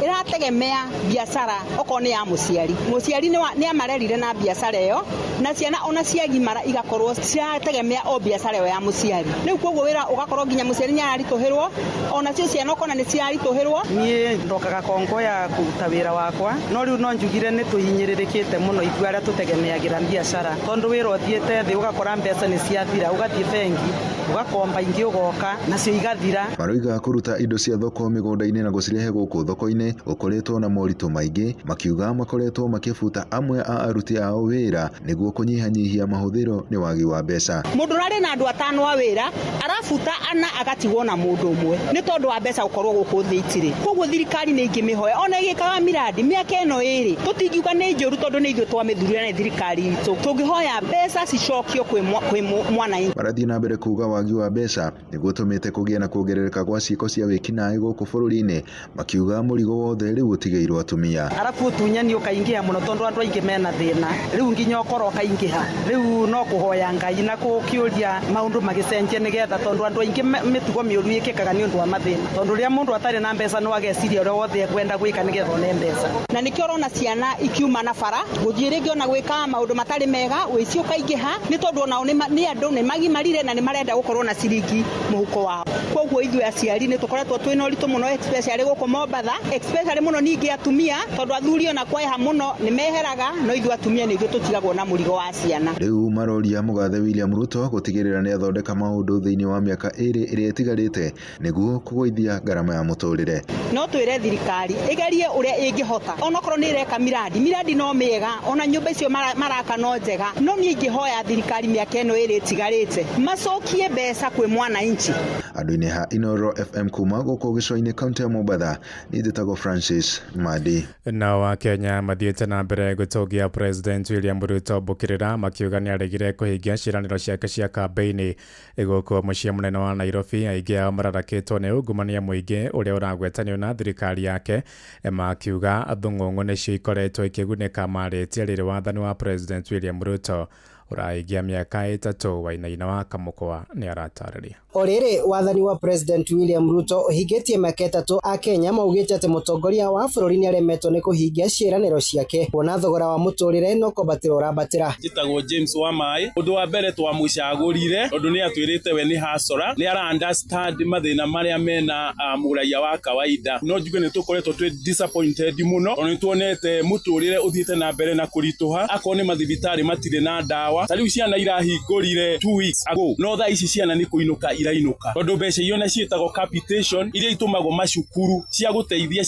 ĩrategemea biacara okorwo nĩ ya mũciari, mũciari nĩ amarerire na biacara ĩyo na ciana ona ciagimara igakorwo cirategemea o biacara ĩyo ya mũciari. Rĩu koguo wĩra ũgakorwo nginya mũciari nĩ araritũhĩrwo, ona cio ciana okona nĩ ciraritũhĩrwo. Niĩ ndokaga Kongowea kũruta wĩra wakwa, no rĩu no njugire nĩ tũhinyĩrĩrĩkĩte mũno ithuĩ arĩa tũtegemeagĩra biacara, tondũ wĩra ũthiĩte thĩ ũgakora mbeca nĩ ciathira, ũgathiĩ bengi ũgakomba ingĩ ũgoka nacio igathira. Maroiga kũruta indo cia thoko mĩgũnda-inĩ na gũcirehe gũkũ thoko-inĩ gũkoretwo na moritũ maingĩ, makiuga makoretwo makĩbuta amwe a aruti ao wĩra nĩguo kũnyihanyihia mahũthĩro nĩ wagi wa mbeca. Mũndũ ũrarĩ na andũ 5 a wĩra arabuta 4 agatigwo na mũndũ ũmwe nĩ tondũ wa mbeca gũkorwo gũkũ thĩ itirĩ. Koguo thirikari nĩ ingĩmĩhoya ona ĩgĩkaga miradi mĩaka ĩno 2 tũtingiuga nĩ njũru tondũ nĩ ithuĩ twamĩthurire na thirikari itũ. Tũngĩhoya mbeca cicokio kwĩ mwananchi. Marathiĩ na mbere kuga wagi wa mbeca nĩguo ũtũmĩte kũgĩe na kuongerereka gwa ciĩko cia wĩkinaĩ gũkũ bũrũri-inĩ, makiuga mũrigo wothe rĩu ũtigĩirwo atumia. Arabu ũtunyani ũkaingĩha mũno tondũ andũ aingĩ mena thĩna, rĩu nginya ũkora ũkaingĩha. Rĩu no kũhoya Ngai na gũkĩũria maũndũ magĩcenjie nĩgetha, tondũ andũ aingĩ mĩtugo mĩũru ĩkĩkaga nĩ ũndũ wa mathĩna, tondũ rĩrĩa mũndũ atarĩ na mbeca no ageciria ũrĩa wothe ekwenda gwĩka nĩgetha one mbeca. Na nĩkĩo ũrona ciana ikiuma na bara gũthiĩ rĩngĩ ona gwĩka maũndũ matarĩ mega, ũici ũkaingĩha nĩ tondũ onao nĩ andũ nĩ magimarire na nĩ marenda gũkorwo na ciringi mũhuko wao. Koguo ithuĩ aciari nĩ tũkoretwo twĩna ũritũ mũno, especially gũkũ Mombatha, especially mũno ningĩ atumia, tondũ athuri ona kwaĩha mũno nĩ meheraga, no ithuĩ atumia nĩ ithuĩ tũtigagwo na mũrigo wa ciana. Rĩu maroria mũgathe William Ruto gũtigĩrĩra nĩ athondeka maũndũ thĩinĩ wa mĩaka 2 ĩrĩa ĩtigarĩte nĩguo kũgũithia ngarama ya mũtũrĩre. No twĩre thirikari ĩgerie ũrĩa ĩngĩhota, onokorwo nĩ ĩreka miradi no mĩega, ona nyũmba icio maraka no njega, no niĩ ingĩhoya thirikari mĩaka ĩno 2 ĩtigarĩte macokie mbeca kwĩ mwananchi. Andũ-inĩ ha Inoro FM kuma gũkũ gĩcũa-inĩ kaunti ya Mombatha, niĩ njĩtagwo Francis Madi. Nao wa Kenya mathiĩte na mbere gũtongia President William Ruto mbũkĩrĩra makiuga nĩaregire kũhingia ciĩranĩro ciake cia kambĩini gũkũ mũciĩ mũnene wa Nairobi. Aingĩ ao mararakĩtwo nĩ ungumania mũingĩ ũrĩa ũragwetanio na thirikari yake, makiuga thũng'ũng'ũ nĩcio ikoretwo ikĩgunĩka marĩtie rĩrĩ wathani wa President William Ruto ũrahingia mĩaka 3. Wainaina wa Kamũkwa nĩaratarĩria. O rĩrĩ wathani wa President William Ruto ũhingĩtie mĩaka 3, Akenya maugĩte atĩ mũtongoria wa bũrũri nĩaremetwo nĩ kũhingia ciĩranĩro ciake, kuona thogora wa mũtũrĩre no kwambatĩra ũrambatĩra. Njĩtagwo James wa Maĩ. Ũndũ wa mbere twamũcagũrire tondũ nĩ atwĩrĩte we nĩ hasora, nĩ ara understand mathĩna marĩa mena mũraiya wa kawaida. No njuge nĩ tũkoretwo twĩ disappointed mũno tondũ nĩ tuonete mũtũrĩre ũthiĩte na mbere na kũritũha. Akorwo nĩ mathibitarĩ matirĩ na ndawa, ta rĩu ciana irahingũrire 2 weeks ago, no thaa ici ciana nĩ kũinũka irainũka tondũ mbeca iria na ciĩtagwo capitation iria itũmagwo macukuru cia gũteithia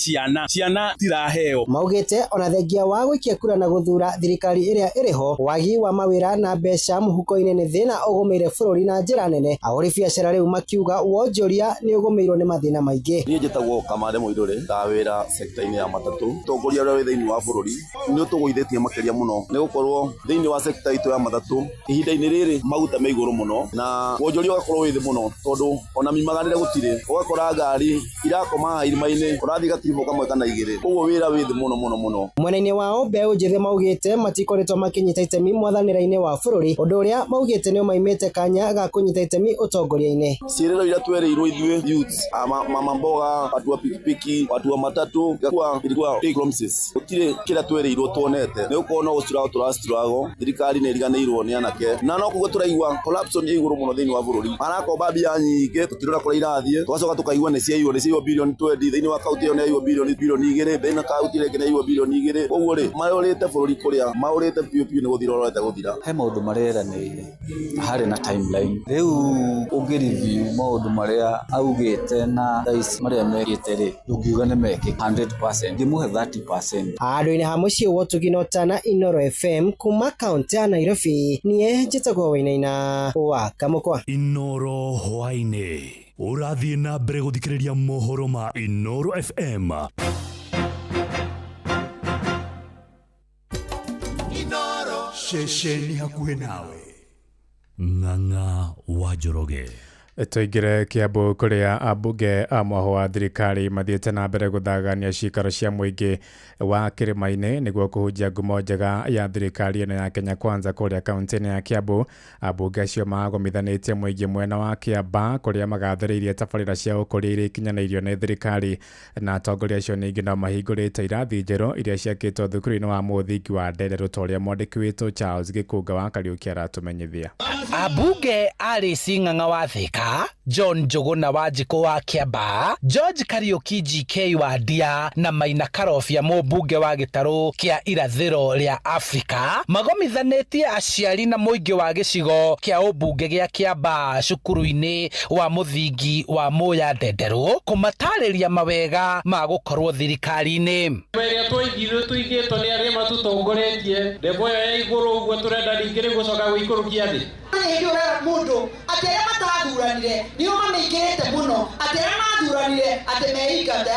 ciana tiraheo. Maugĩte ona thengia wa gũikia kura na gũthura thirikari ĩrĩa ĩrĩho, wagi wa mawĩra na mbeca mũhuko-inĩ nĩ thĩna ũgũmĩire bũrũri na njĩra nene. Ahũri biacara rĩu makiuga wonjoria nĩ ũgũmĩirwo nĩ mathĩna maingĩ. Niĩ njĩtagwo Kamande Mũirũrĩ, nda wĩra sekta-inĩ ya matatũ. Ũtongoria ũrĩa wĩ thĩinĩ wa bũrũri nĩ ũtũgũithĩtie makĩria mũno, nĩ gũkorwo thĩinĩ wa sekta itũ ya matatũ ihinda-inĩ rĩrĩ maguta me igũrũ mũno na wonjoria ũgakorwo wĩ thĩ mũno tondũ ona mimaganĩre gũtirĩ, ũgakora ngari irakoma irima-inĩ, ũrathiĩ gatiribũ kamwe kana igĩrĩ, koguo wĩra wĩ thĩ mũno mũno mũno. Mwena-inĩ wao mbeũ njĩthĩ maugĩte matikoretwo makĩnyita itemi mwathanĩre-inĩ wa bũrũri, ũndũ ũrĩa maugĩte nĩ ũmaimĩte kanya ga kũnyita itemi ũtongoria-inĩ. Ciĩrĩro iria twerĩirwo ithuĩ youths, mama mboga, watu wa pikipiki, watu wa matatu, ilikuwa big promises. Gũtirĩ kĩrĩa twerĩirwo tuonete, nĩ gũkorwo no gũcurago tũracurago, thirikari nĩ ĩriganĩirwo nĩ anake, na no kuga tũraigua corruption ĩ igũrũ mũno thĩinĩ wa bũrũri, marakomba mbia nyingĩ tũtirona kũrĩa irathiĩ, tũgacoka tũkaigua nĩ ciaiywo bilioni 20 thĩinĩ wa kaunti ĩyo, nĩ yaiywo bilioni 2 thĩinĩ wa kaunti ĩrĩa ĩngĩ nĩ yaiywo bilioni 2. Koguo rĩ, maũrĩte bũrũri kũrĩa maũrĩte biũ biũ nĩ gũthira ũrorete gũthira. He maũndũ marĩa eranĩire harĩ na timeline, rĩu ũngĩ review maũndũ marĩa augĩte na thaa ici marĩa mekĩte rĩ, ndũngiuga nĩ mekĩka 100%, ngĩmũhe 30%. Handũ-inĩ ha mũciĩ wa ũtugi na ũtana, Inoro FM kuma kaunti ya Nairobi, niĩ njĩtagwo Wainaina wa Kamũkwa. Inoro hwaĩ-inĩ ũrathiĩ na mbere gũthikĩrĩria mohoro ma Inoro FM. Inoro ceceni hakuhĩ nawe. Ng'ang'a wa Njoroge. Tũingĩre Kiambu kũrĩa ambunge a mwaho wa thirikari mathiĩte na mbere gũthagania ciikaro cia mũingĩ wa kĩrĩma-inĩ nĩguo kũhunjia ngumo njega ya thirikari ĩno ya Kenya Kwanza kũrĩa kaunti-inĩ ya Kiambu. Ambunge acio magomithanĩtie mũingĩ mwena wa Kiambaa kũrĩa magathĩrĩirie tabarĩra cia ũkũria iria ikinyanĩirio nĩ thirikari, na atongoria acio ningĩ no mahingũrĩte irathi njerũ iria ciakĩtwo thukuru-inĩ wa mũthingi wa Ndererũ ta ũrĩa mwandĩki witũ Charles Gĩkũnga wa Kariũki aratũmenyithia. Ambunge Alice Ng'ang'a wa Thika, John Njuguna wa Njikũ wa Kiambaa, George Kariuki GK wa Ndia na Maina Karobia mũmbunge wa gĩtarũ kĩa irathĩro rĩa Afrika magomithanĩtie aciari na mũingĩ wa gĩcigo kĩa ũmbunge gĩa Kiambaa cukuru-inĩ wa mũthingi wa Mũya Ndenderũ kũmatarĩria mawega ma gũkorwo thirikari-inĩ. Ĩrĩa twaigirwo tũigĩtwo nĩ arĩa matũtongoretie ndembo ĩyo ya igũrũ ũguo tũrenda ningĩ nĩ gũcoka gũikũrũkia thĩ. Hĩndĩ ũrera mũndũ atĩ arĩa matathuranire nĩo mamĩingĩrĩte mũno, atĩ arĩa mathuranire atĩ meingate.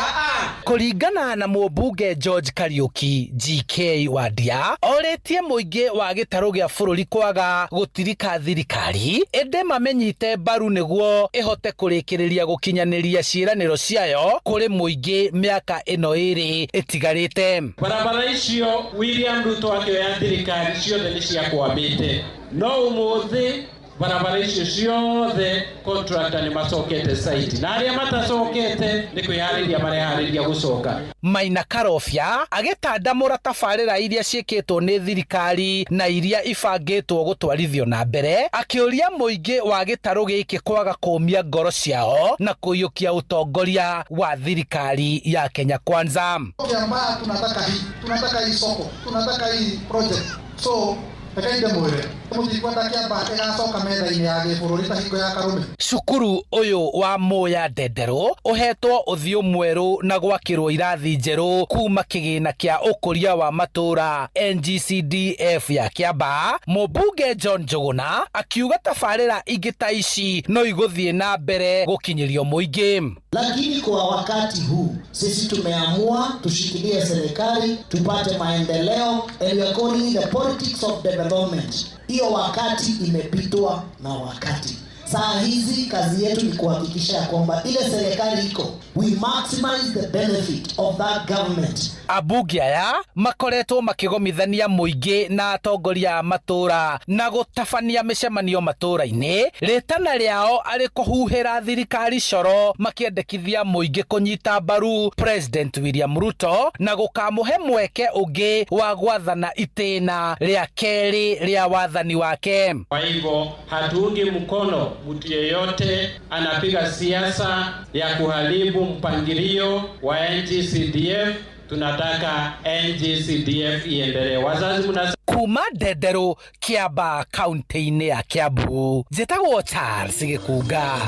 Kũringana na mũmbunge George Kariuki GK wa Ndia, orĩtie mũingĩ wa gĩtarũ gĩa bũrũri kwaga gũtirika thirikari ĩndĩ mamenyite mbaru nĩguo ĩhote kũrĩkĩrĩria gũkinyanĩria ciĩranĩro ciayo kũrĩ mũingĩ mĩaka ĩno 2 ĩtigarĩte. Barabara icio William Ruto akĩoya thirikari ciothe nĩ ciakwamĩte, no ũmũthĩ Barabara icio ciothe contractor nĩ macokete site, na arĩa matacokete nĩ kwĩharĩria mareharĩria gũcoka. Maina Karobia agĩtandamũra tabarĩra iria ciĩkĩtwo nĩ thirikari na iria ibangĩtwo gũtwarithio na mbere, akĩũria mũingĩ wa gĩtarũ gĩkĩ kwaga kũmia ngoro ciao na kũiyũkia ũtongoria wa thirikari ya Kenya Kwanza. Kiambaa tunataka hii, tunataka hii soko, tunataka hii project. So rekei ndĩmwĩre mũtikwenda Kiambaa ĩgacoka metha-inĩ ya gĩbũrũri ta hingo ya Karume. Cukuru ũyũ wa Mũya Ndenderũ ũhetwo ũthiũ mwerũ na gwakĩrwo irathi njerũ kuma kĩgĩna kĩa ũkũria wa matũra NGCDF ya Kiambaa. Mũmbunge John Njũgũna akiuga tabarĩra ingĩ ta ici no igũthiĩ na mbere gũkinyĩrio mũingĩ. Lakini kwa wakati huu sisi tumeamua tushikilie serikali tupate maendeleo, and we are calling the politics of development. Hiyo wakati imepitwa na wakati. Saa hizi kazi yetu ni kuhakikisha ya kwamba ile serikali iko, we maximize the benefit of that government. Ambunge aya makoretwo makĩgomithania mũingĩ na atongoria a matũra na gũtabania mĩcemanio matũra-inĩ, rĩtana rĩao arĩ kũhuhĩra thirikari coro makĩendekithia mũingĩ kũnyita mbaru President William Ruto na gũkamũhe mweke ũngĩ wa gwathana itĩna rĩa kerĩ rĩa wathani wake. Kwa hivyo hatuungi mkono mtu yeyote anapiga siasa ya kuharibu mpangilio wa NGCDF. Tunataka NGCDF iendelee. Wazazi mna Kuma Ndenderũ, Kiambaa, kaunti-inĩ ya Kiambu, njĩtagwo Charles Gĩkunga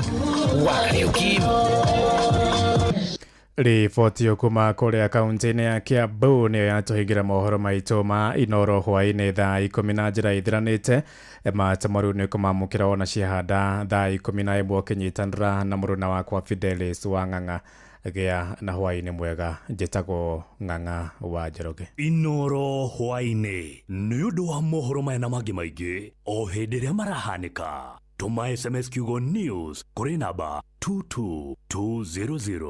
wa Kariuki. Riboti kuma kũrĩa kaunti-inĩ ya Kiambu nĩyo yatũhingĩra mohoro maitũ ma Inoro hwaĩ-inĩ thaa 10 na njĩra ithiranĩte. Matemo rĩu nĩ kũmamũkĩra ona ciahanda thaa 11 ũkĩnyitanĩra na mũruna wakwa Fidelis wa Ng'ang'a. Gĩa na hwaĩ-inĩ mwega, njĩtagwo Ng'ang'a wa Njoroge. Inoro hwaĩ-inĩ nĩ ũndũ wa mohoro maya na mangĩ maingĩ o hĩndĩ ĩrĩa marahanĩka. Tũma SMS kiugo news kũrĩ namba 22200.